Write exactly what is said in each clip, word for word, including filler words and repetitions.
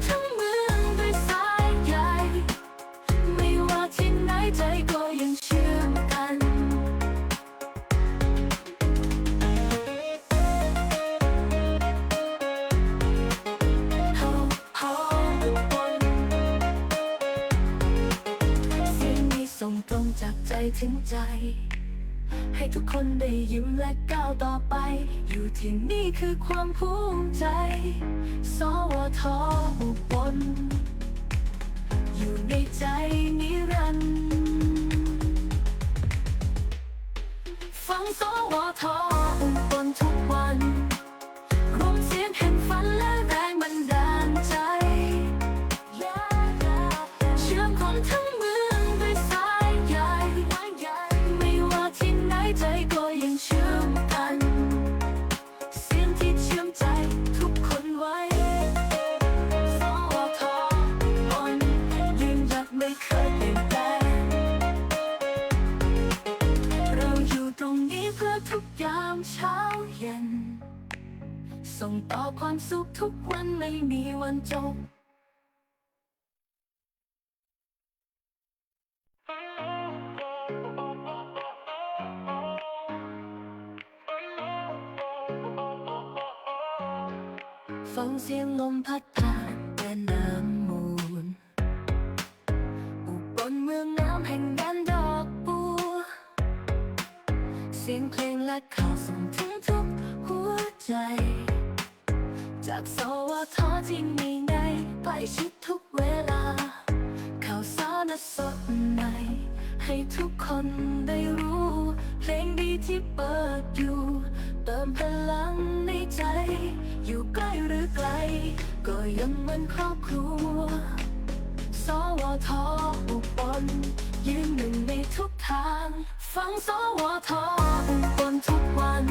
ทั้งเมืองด้วยสายใย ไม่ว่าที่ไหนใจก็ยังเชื่อมกัน เสียงนี้ส่งตรงจากใจถึงใจ ให้ทุกคนได้ยิ้มและก้าวต่อไป อยู่ที่นี่คือความภูมิใจ สวท อุบล อยู่ในใจนิรันดร์ ฟัง สวท อุบลทุกวัน รวมเสียงแห่งฝันและแรงบันดาลใจ เชื่อมคนทั้งเมืองด้วยสายใย ไม่ว่าที่ไหนใจก็ยังเชื่อมกัน เสียงที่เชื่อมใจทุกคนไว้ สวท อุบล ยืนหยัดไม่เคยเปลี่ยนแปลง เราอยู่ตรงนี้เพื่อทุกยามเช้าเย็น ส่งต่อความสุขทุกวันไม่มีวันจบ ฟังเสียงลมพัดผ่านแม่น้ำมูล อุบลเมืองงามแห่งแดนดอกบัว เสียงเพลงและข่าวส่งถึงทุกหัวใจ จาก สวท ที่มีในใกล้ชิดทุกเวลา ข่าวสารสดใหม่ ให้ทุกคนได้รู้ เพลงดีที่เปิดอยู่ เติมพลังในใจ อยู่ใกล้หรือไกล ก็ยังเหมือนครอบครัว สวท อุบล ยืนหนึ่งในทุกทาง ฟัง สวท อุบลทุกวัน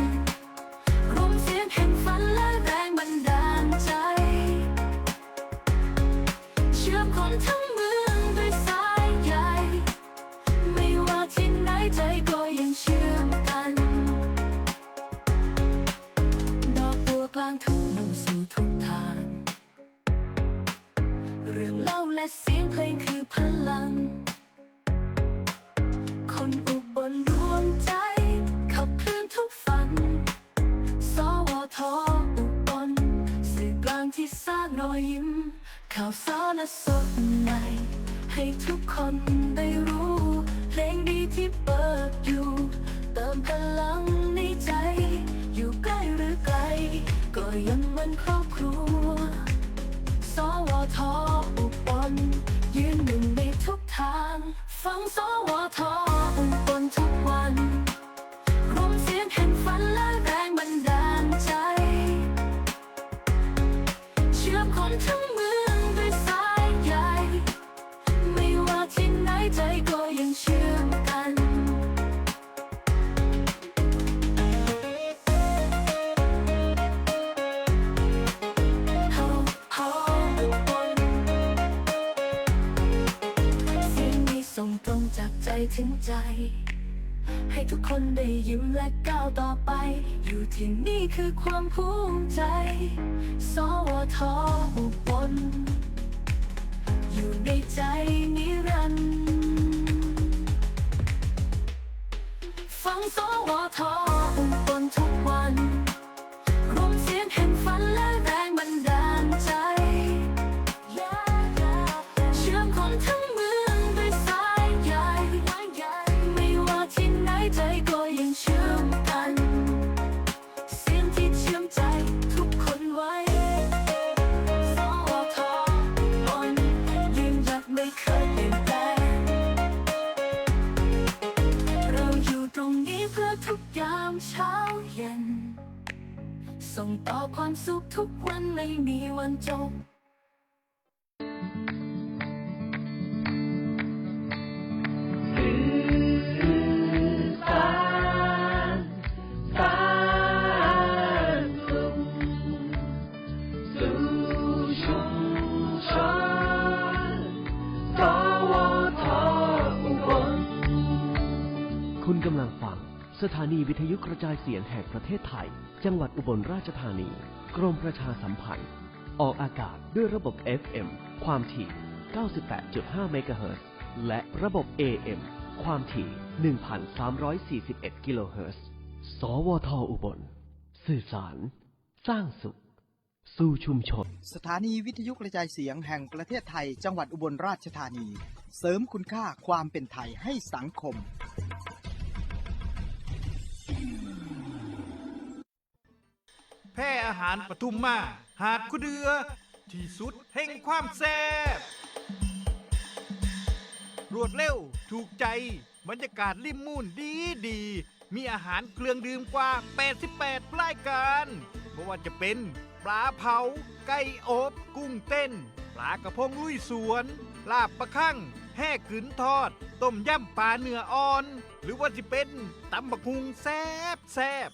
รวมเสียงแห่งฝันและแรงบันดาลใจ เชื่อมคนทั้งเมืองด้วยสายใย ไม่ว่าที่ไหนใจก็ยังเชื่อมกัน ดอกบัวกลางทุ่งมุ่งสู่ทุกทาง เรื่องเล่าและเสียงเพลงคือพลัง คนอุบลรวมใจ ขับเคลื่อนทุกฝัน สวท อุบล สื่อกลางที่สร้างรอยยิ้ม ข่าวสารสดใหม่ ให้ทุกคนได้รู้ เพลงดีที่เปิดอยู่ เติมพลังในใจ อยู่ใกล้หรือไกล ก็ยังเหมือนครอบครัว สวท อุบล ยืนหนึ่งในทุกทาง ฟัง สวท อุบลทุกวัน รวมเสียงแห่งฝันและแรงบันดาลใจ เชื่อมคนทั้งเมืองด้วยสายใย ไม่ว่าที่ไหนใจก็ยังเชื่อมกัน เสียงนี้ส่งตรงจากใจถึงใจ ให้ทุกคนได้ยิ้มและก้าวต่อไป อยู่ที่นี่คือความภูมิใจ สวท อุบล อยู่ในใจนิรันดร์ ฟัง สวท อุบลทุกวัน รวมเสียงแห่งฝันและแรงบันดาลใจ เชื่อมคนทั้งเมืองด้วยสายใย ไม่ว่าที่ไหนใจก็ยังเชื่อมกัน เสียงที่เชื่อมใจทุกคนไว้ สวท อุบล ยืนหยัดไม่เคยเปลี่ยนแปลง เราอยู่ตรงนี้เพื่อทุกยามเช้าเย็น ส่งต่อความสุขทุกวันไม่มีวันจบ สื่อสารสร้างสุขสู่ชุมชน สวท อุบล คุณกำลังฟังสถานีวิทยุกระจายเสียงแห่งประเทศไทย จังหวัดอุบลราชธานี กรมประชาสัมพันธ์ ออกอากาศด้วยระบบ เอฟ เอ็ม ความถี่ เก้าสิบแปดจุดห้า เมกะเฮิรตซ์ และระบบ เอ เอ็ม ความถี่ หนึ่งพันสามร้อยสี่สิบเอ็ด กิโลเฮิรตซ์ สวท อุบล สื่อสาร สร้างสุข สู่ชุมชน สถานีวิทยุกระจายเสียงแห่งประเทศไทย จังหวัดอุบลราชธานี เสริมคุณค่าความเป็นไทยให้สังคม แพร่อาหารปทุมมา หาดคูเดือ ที่สุดแห่งความแซ่บ รวดเร็ว ถูกใจ บรรยากาศริมมูลดีดี มีอาหารเครื่องดื่มกว่า แปดสิบแปด รายการ บ่ว่าจะเป็น ปลาเผา ไก่อบ กุ้งเต้น ปลากระพงลุยสวน ลาบปลาคั่ง แฮ่กึ๋นทอด ต้มยำปลาเนื้ออ่อน หรือว่าสิเป็น ตำบักหุ่งแซ่บแซ่บ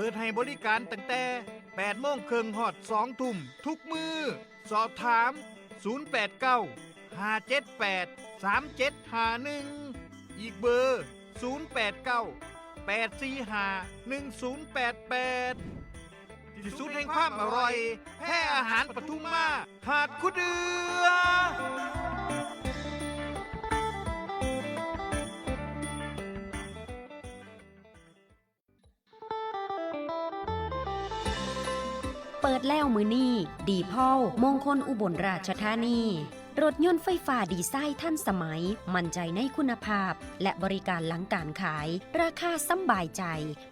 เปิดให้บริการตั้งแต่ แปดโมงครึ่งฮอด สองทุ่ม ทุกมื้อ สอบถาม ศูนย์แปดเก้า ห้าเจ็ดแปด สามเจ็ดห้าหนึ่ง อีกเบอร์ ศูนย์แปดเก้า แปดสี่ห้า หนึ่งศูนย์แปดแปด ที่สุดแห่งความอร่อย แพร่อาหารปทุมมา หาดคูเดือ เปิดแล้วมื้อนี้ ดีพอล มงคลอุบลราชธานี รถยนต์ไฟฟ้าดีไซน์ทันสมัย มั่นใจในคุณภาพ และบริการหลังการขาย ราคาสำบายใจ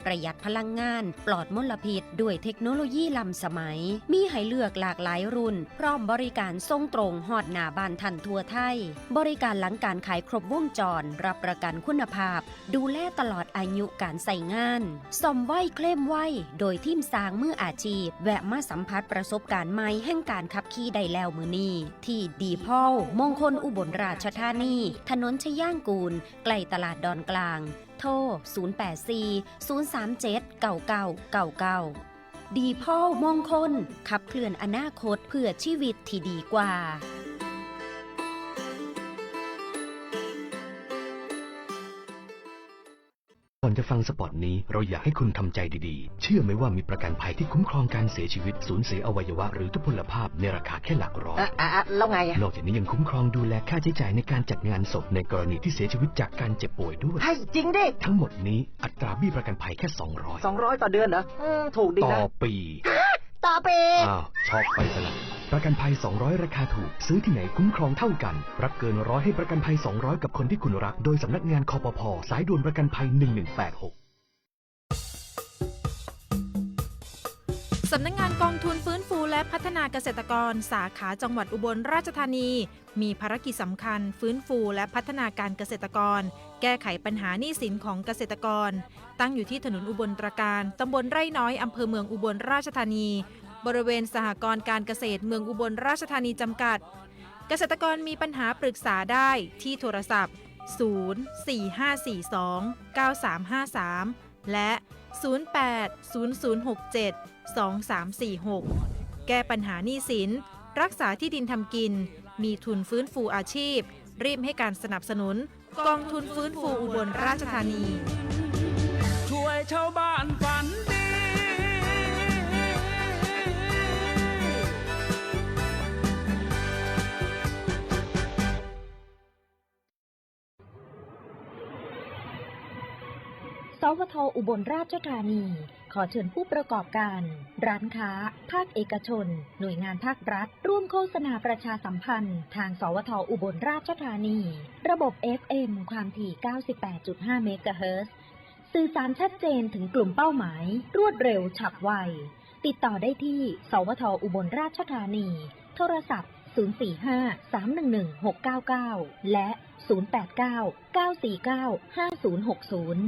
ประหยัดพลังงาน ปลอดมลพิษ ด้วยเทคโนโลยีล้ำสมัย มีให้เลือกหลากหลายรุ่น พร้อมบริการส่งตรงฮอดหน้าบ้านท่านทั่วไทย บริการหลังการขายครบวงจร รับประกันคุณภาพ ดูแลตลอดอายุการใช้งาน ซ่อมไวเคลมไว โดยทีมช่างมืออาชีพ แวะมาสัมผัสประสบการณ์ใหม่แห่งการขับขี่ได้แล้วมื้อนี้ ที่ดีพอล มงคลอุบลราชธานี ถนนชยางกูล ใกล้ตลาดดอนกลาง โทร ศูนย์แปดสี่ ศูนย์สามเจ็ด เก้าเก้าเก้าเก้า ดีพอล มงคล ขับเคลื่อนอนาคตเพื่อชีวิตที่ดีกว่า ก่อนจะฟังสปอตนี้ เราอยากให้คุณทำใจดีๆ เชื่อไหมว่ามีประกันภัยที่คุ้มครองการเสียชีวิต สูญเสียอวัยวะ หรือทุพพลภาพในราคาแค่หลักร้อย อ่ะอ่ะอ่ะ แล้วไงอะ นอกจากนี้ยังคุ้มครองดูแลค่าใช้จ่ายในการจัดงานศพในกรณีที่เสียชีวิตจากการเจ็บป่วยด้วย ให้จริงดิ ทั้งหมดนี้อัตราเบี้ยประกันภัยแค่ สองร้อย สองร้อย ต่อเดือนเหรอ อืม ถูกดีนะ ต่อปี ต่อปี อ้าว ช็อกไปซะละ ประกันภัย สองร้อย ราคาถูก ซื้อที่ไหนคุ้มครองเท่ากัน รับเกินร้อยให้ประกันภัย สองร้อย กับคนที่คุณรัก โดยสำนักงาน คปภ. สายด่วนประกันภัย หนึ่งหนึ่งแปดหก สำนักงานกองทุนฟื้นฟูและพัฒนาเกษตรกร สาขาจังหวัดอุบลราชธานี มีภารกิจสำคัญ ฟื้นฟูและพัฒนาการเกษตรกร แก้ไขปัญหาหนี้สินของเกษตรกร ตั้งอยู่ที่ถนนอุบลตราการ ตำบลไร่น้อย อำเภอเมืองอุบลราชธานี บริเวณสหกรณ์การเกษตรเมืองอุบลราชธานีจำกัด เกษตรกรมีปัญหาปรึกษาได้ที่โทรศัพท์ ศูนย์ สี่ห้าสี่สอง เก้าสามห้าสาม และ ศูนย์แปด ศูนย์ศูนย์หกเจ็ด สองสามสี่หก แก้ปัญหาหนี้สิน รักษาที่ดินทำกิน มีทุนฟื้นฟูอาชีพ รีบให้การสนับสนุน กองทุนฟื้นฟูอุบลราชธานี ช่วยชาวบ้านฝันดี สวท อุบลราชธานี ขอเชิญผู้ประกอบการ ร้านค้า ภาคเอกชน หน่วยงานภาครัฐ ร่วมโฆษณาประชาสัมพันธ์ ทาง สวท อุบลราชธานี ระบบ เอฟเอ็ม ความถี่ เก้าสิบแปดจุดห้า เมกะเฮิรตซ์ สื่อสารชัดเจนถึงกลุ่มเป้าหมาย รวดเร็วฉับไว ติดต่อได้ที่ สวท อุบลราชธานี โทรศัพท์ ศูนย์สี่ห้า สามหนึ่งหนึ่ง หกเก้าเก้า และ ศูนย์แปดเก้า เก้าสี่เก้า ห้าศูนย์หกศูนย์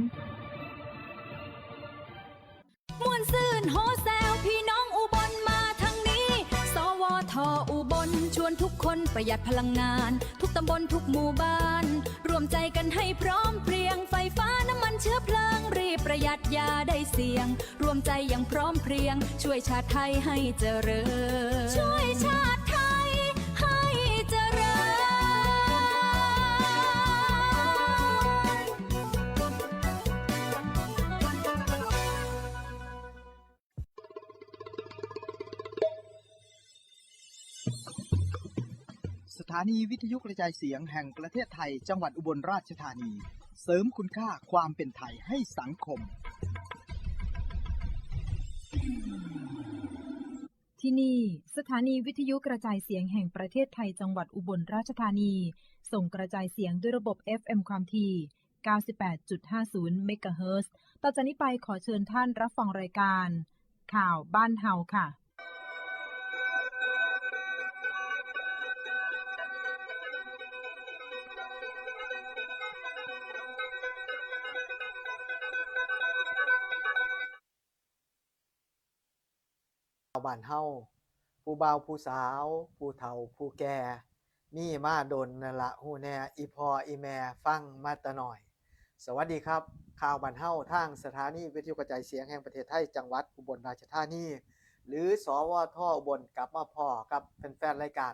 ม่วนซื่นโฮแซวพี่น้องอุบลมาทางนี้ สวท อุบลชวนทุกคนประหยัดพลังงาน ทุกตำบลทุกหมู่บ้าน รวมใจกันให้พร้อมเพรียง ไฟฟ้าน้ำมันเชื้อเพลิง รีบประหยัดอย่าได้เสี่ยง รวมใจอย่างพร้อมเพรียง ช่วยชาติไทยให้เจริญ ช่วยชาติไทยให้เจริญ ถานีวิทยุกระจายเสียงแห่งประเทศไทย จังหวัดอุบลราชธานี เสริมคุณค่าความเป็นไทยให้สังคม ที่นี่ สถานีวิทยุกระจายเสียงแห่งประเทศไทย จังหวัดอุบลราชธานี ส่งกระจายเสียงด้วยระบบ เอฟ เอ็ม ความถี่ เก้าสิบแปดจุดห้าศูนย์ เมกะเฮิรตซ์ ต่อจากนี้ไปขอเชิญท่านรับฟังรายการ ข่าวบ้านเฮาค่ะ ข่าวบ้านเฮา ผู้บ่าวผู้สาว ผู้เฒ่าผู้แก่ มีมาดนนั่นละ ฮู้แน่ อีพ่ออีแม่ ฟังมาแต่น้อย สวัสดีครับ ข่าวบ้านเฮาทางสถานีวิทยุกระจายเสียงแห่งประเทศไทย จังหวัดอุบลราชธานี หรือ สวท อุบล กลับมาพ้อกับแฟนๆ รายการ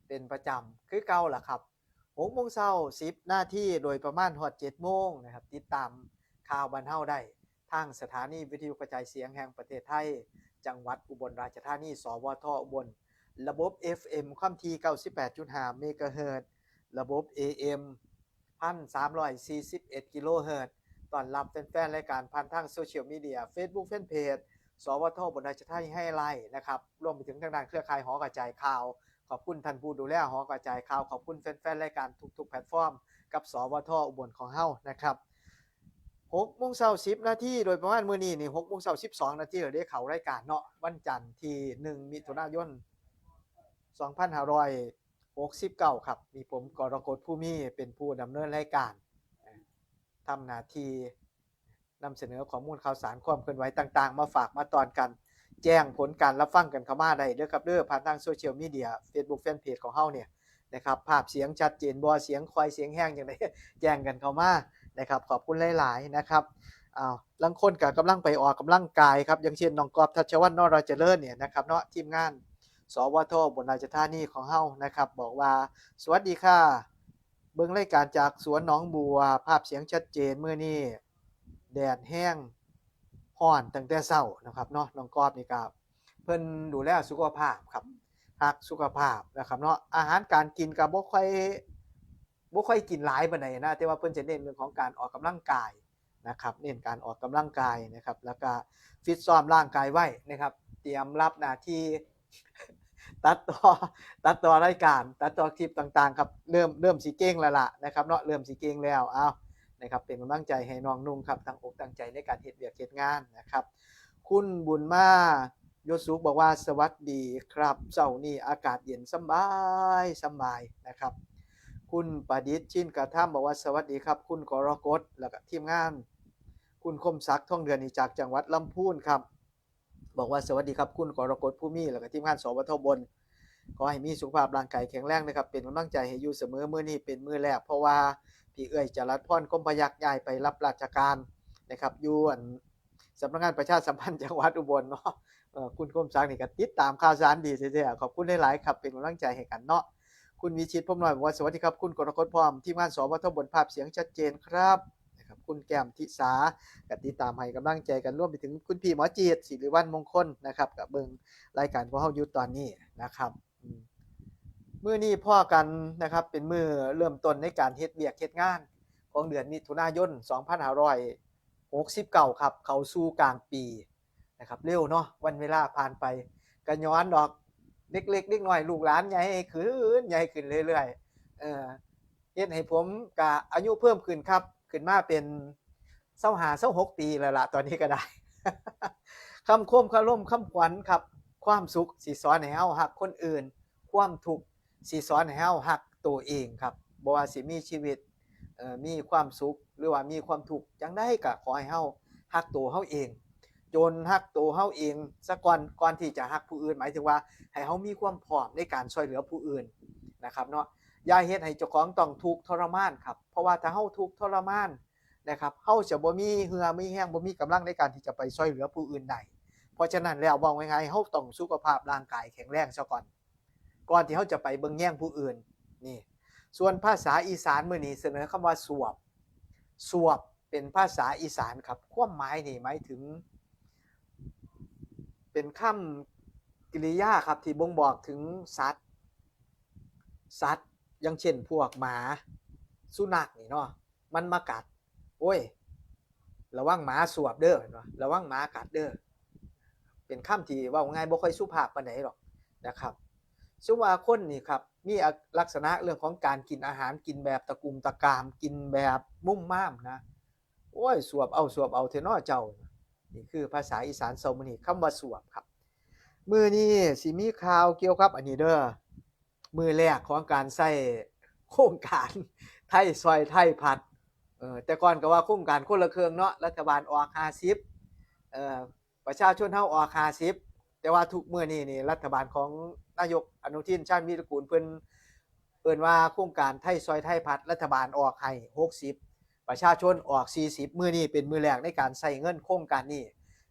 เป็นประจำคือเก่าล่ะครับ หกโมงเช้า สิบนาที โดยประมาณฮอด เจ็ดโมงนะครับ ติดตามข่าวบ้านเฮาได้ทางสถานีวิทยุกระจายเสียงแห่งประเทศไทย จังหวัดอุบลราชธานี สวท อุบล ระบบ เอฟ เอ็ม ความถี่ เก้าสิบแปดจุดห้า เมกะเฮิรตซ์ ระบบ เอ เอ็ม พันสามร้อยสี่สิบเอ็ด กิโลเฮิรตซ์ ต้อนรับแฟนๆ รายการผ่านทางโซเชียลมีเดีย Facebook Fanpage สวท อุบลราชธานีไฮไลท์นะครับ รวมไปถึงทางด้านเครือข่ายหอกระจายข่าว ขอบคุณท่านผู้ดูแลหอกระจายข่าว ขอบคุณแฟนๆ รายการทุกๆ แพลตฟอร์ม กับ สวท อุบลของเฮานะครับ หกโมงเช้า สิบนาที โดยประมาณมื้อนี้นี่ หกโมงเช้า สิบสองนาที เราได้เข้ารายการเนาะ วันจันทร์ที่ หนึ่ง มิถุนายน สองพันห้าร้อยหกสิบเก้า ครับ มีผม กรกฎ ภูมิ เป็นผู้ดำเนินรายการ ทำหน้าที่นำเสนอข้อมูลข่าวสาร ความเคลื่อนไหวต่างๆ มาฝากมาตอนกัน แจ้งผลการรับฟังกันเข้ามาได้เด้อครับเด้อ ผ่านทางโซเชียลมีเดีย Facebook Fanpage ของเฮาเนี่ยนะครับ ภาพเสียงชัดเจนบ่ เสียงค่อยเสียงแฮงจั่งใด แจ้งกันเข้ามานะครับ ขอบคุณหลายๆ นะครับ อ้าว ลางคนก็กำลังไปออกกำลังกายครับ อย่างเช่น น้องกอบ ทัชวัฒน์ นรเจริญ เนี่ยนะครับเนาะ ทีมงาน สวท อุบลราชธานีของเฮานะครับ บอกว่า สวัสดีค่ะ เบิ่งรายการจากสวนหนองบัว ภาพเสียงชัดเจน มื้อนี้แดดแฮง ร้อนตั้งแต่เช้านะครับเนาะ น้องกอบนี่ก็เพิ่นดูแลสุขภาพครับ รักสุขภาพนะครับเนาะ อาหารการกินก็บ่ค่อย บ่ค่อยกินหลายปานใดนะ แต่ว่าเพิ่นจะเน้นเรื่องของการออกกำลังกายนะครับ เน้นการออกกำลังกายนะครับ แล้วก็ฟิตซ้อมร่างกายไว้นะครับ เตรียมรับหน้าที่ ตัดต่อ ตัดต่อรายการ ตัดต่อคลิปต่างๆ ครับ เริ่ม เริ่มสิเก่งแล้วล่ะนะครับเนาะ เริ่มสิเก่งแล้ว เอานะครับ เป็นกำลังใจให้น้องนุ่งครับ ตั้งอกตั้งใจในการเฮ็ดเวียกเฮ็ดงานนะครับ คุณบุญมา ยศสุข บอกว่า สวัสดีครับ เช้านี้อากาศเย็นสำบาย สำบายนะครับ คุณประดิษฐ์ ชินกระทำ บอกว่า สวัสดีครับ คุณกรกฎ แล้วก็ทีมงาน คุณคมศักดิ์ ทองเดือน นี่จากจังหวัดลำพูนครับ บอกว่า สวัสดีครับ คุณกรกฎ ภูมิ แล้วก็ทีมงาน สวท อุบล ขอให้มีสุขภาพร่างกายแข็งแรงนะครับ เป็นกำลังใจให้อยู่เสมอ มื้อนี้เป็นมื้อแรก เพราะว่าพี่เอื้อย จรัสพร คมพยักษ์ ย้ายไปรับราชการนะครับ อยู่อัน สำนักงานประชาสัมพันธ์จังหวัดอุบลเนาะ เอ่อ คุณคมศักดิ์นี่ก็ติดตามข่าวสารดีแท้ๆ ขอบคุณหลายๆ ครับ เป็นกำลังใจให้กันเนาะ คุณวิชิต พรหมน้อย บอกว่า สวัสดีครับ คุณกรกฎ พร้อมทีมงาน สวท อุบล ภาพเสียงชัดเจนครับ นะครับ คุณแก้มทิสา ก็ติดตามให้กำลังใจกัน รวมไปถึงคุณพี่หมอจีด สิริวัลย์มงคลนะครับ ก็เบิ่งรายการของเฮาอยู่ตอนนี้นะครับ อืม มื้อนี้พ้อกันนะครับ เป็นมื้อเริ่มต้นในการเฮ็ดเวียกเฮ็ดงานของเดือนมิถุนายน สองพันห้าร้อยหกสิบเก้า ครับ เข้าสู่กลางปีนะครับ เร็วเนาะ วันเวลาผ่านไป ก็ย้อนดอก เด็กๆ เด็กน้อย ลูกหลานใหญ่ขึ้น ใหญ่ขึ้นเรื่อยๆ เอ่อ เฮ็ดให้ผมก็อายุเพิ่มขึ้นครับ ขึ้นมาเป็นซาวห้า ซาวหก ปีแล้วล่ะ ตอนนี้ก็ได้ คำคมคารมคำขวัญครับ ความสุขสิสอนให้เฮาฮักคนอื่น ความทุกข์สิสอนให้เฮาฮักตัวเองครับ บ่ว่าสิมีชีวิต เอ่อ มีความสุข หรือว่ามีความทุกข์จั่งใดก็ขอให้เฮาฮักตัวเฮาเอง จนฮักตัวเฮาเองซะก่อน ก่อนที่จะฮักผู้อื่น หมายถึงว่าให้เฮามีความพร้อมในการช่วยเหลือผู้อื่นนะครับเนาะ อย่าเฮ็ดให้เจ้าของต้องทุกข์ทรมานครับ เพราะว่าถ้าเฮาทุกข์ทรมานนะครับ เฮาจะบ่มีเหื่อมีแฮง บ่มีกำลังในการที่จะไปช่วยเหลือผู้อื่นได้ เพราะฉะนั้นแล้ว เว้าง่ายๆ เฮาต้องสุขภาพร่างกายแข็งแรงซะก่อน ก่อนที่เฮาจะไปเบิ่งแยงผู้อื่น นี่ ส่วนภาษาอีสานมื้อนี้เสนอคำว่าสวบ สวบเป็นภาษาอีสานครับ ความหมายนี่หมายถึง เป็นคำกริยาครับ ที่บ่งบอกถึงสัตว์ สัตว์ อย่างเช่นพวกหมาสุนัขนี่เนาะ มันมากัด โอ้ย ระวังหมาสวบเด้อเนาะ ระวังหมากัดเด้อ เป็นคำที่เว้าง่ายบ่ค่อยสุภาพปานใดหรอกนะครับ ซึ่งว่าคนนี่ครับ มีลักษณะเรื่องของการกินอาหาร กินแบบตะกุ่มตะกาม กินแบบมุ่มม่ามนะ โอ้ย สวบเอาสวบเอาเถอะเนาะเจ้า นี่คือภาษาอีสานเช้ามื้อนี้ คำว่าสวบครับ มื้อนี้สิมีข่าวเกี่ยวกับอันนี้เด้อ มื้อแรกของการใช้โครงการไทยซอยไทยพัฒน์ เออ แต่ก่อนก็ว่าโครงการคนละเครื่องเนาะ รัฐบาลออกห้าสิบ เอ่อ ประชาชนเฮาออกห้าสิบ แต่ว่าทุกมื้อนี้นี่รัฐบาลของนายกอนุทิน ชาญวีรกูล เพิ่นเอิ้นว่าโครงการไทยซอยไทยพัฒน์ รัฐบาลออกให้หกสิบ ประชาชนออกสี่สิบ มื้อนี้เป็นมื้อแรกในการใช้เงินโครงการนี้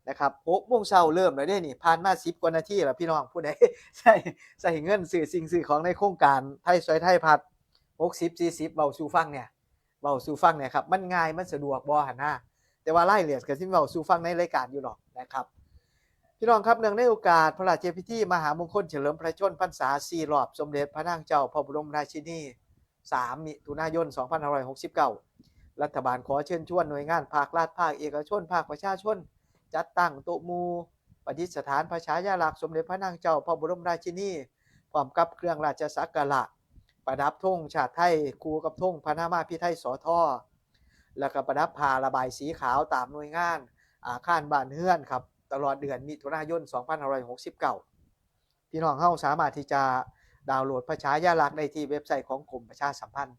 นะครับ หกโมงเช้าเริ่มแล้วเด้นี่ ผ่านมาสิบกว่านาทีแล้วพี่น้อง ผู้ใดใช้ ใช้เงินซื้อสิ่งซื้อของในโครงการไทยซอยไทยพัฒน์ หกสิบ สี่สิบ เว้าสู่ฟังเนี่ย เว้าสู่ฟังเนี่ยครับ มันง่าย มันสะดวกบ่หั่นนะ แต่ว่ารายละเอียดก็สิเว้าสู่ฟังในรายการอยู่ดอกนะครับ พี่น้องครับ เนื่องในโอกาสพระราชพิธีมหามงคลเฉลิมพระชนมพรรษาสี่รอบสมเด็จพระนางเจ้าพระบรมราชินี สาม มิถุนายน สองพันห้าร้อยหกสิบเก้า รัฐบาลขอเชิญชวนหน่วยงานภาครัฐ ภาคเอกชน ภาคประชาชน จัดตั้งโต๊ะหมู่ประดิษฐานพระฉายาลักษณ์สมเด็จพระนางเจ้าพระบรมราชินี พร้อมกับเครื่องราชสักการะ ประดับธงชาติไทยคู่กับธงพระนามาภิไทย สท. แล้วก็ประดับผ้าระบายสีขาวตามหน่วยงาน อาคารบ้านเรือนครับ ตลอดเดือนมิถุนายน สองพันห้าร้อยหกสิบเก้า พี่น้องเฮาสามารถที่จะดาวน์โหลดพระฉายาลักษณ์ได้ที่เว็บไซต์ของกรมประชาสัมพันธ์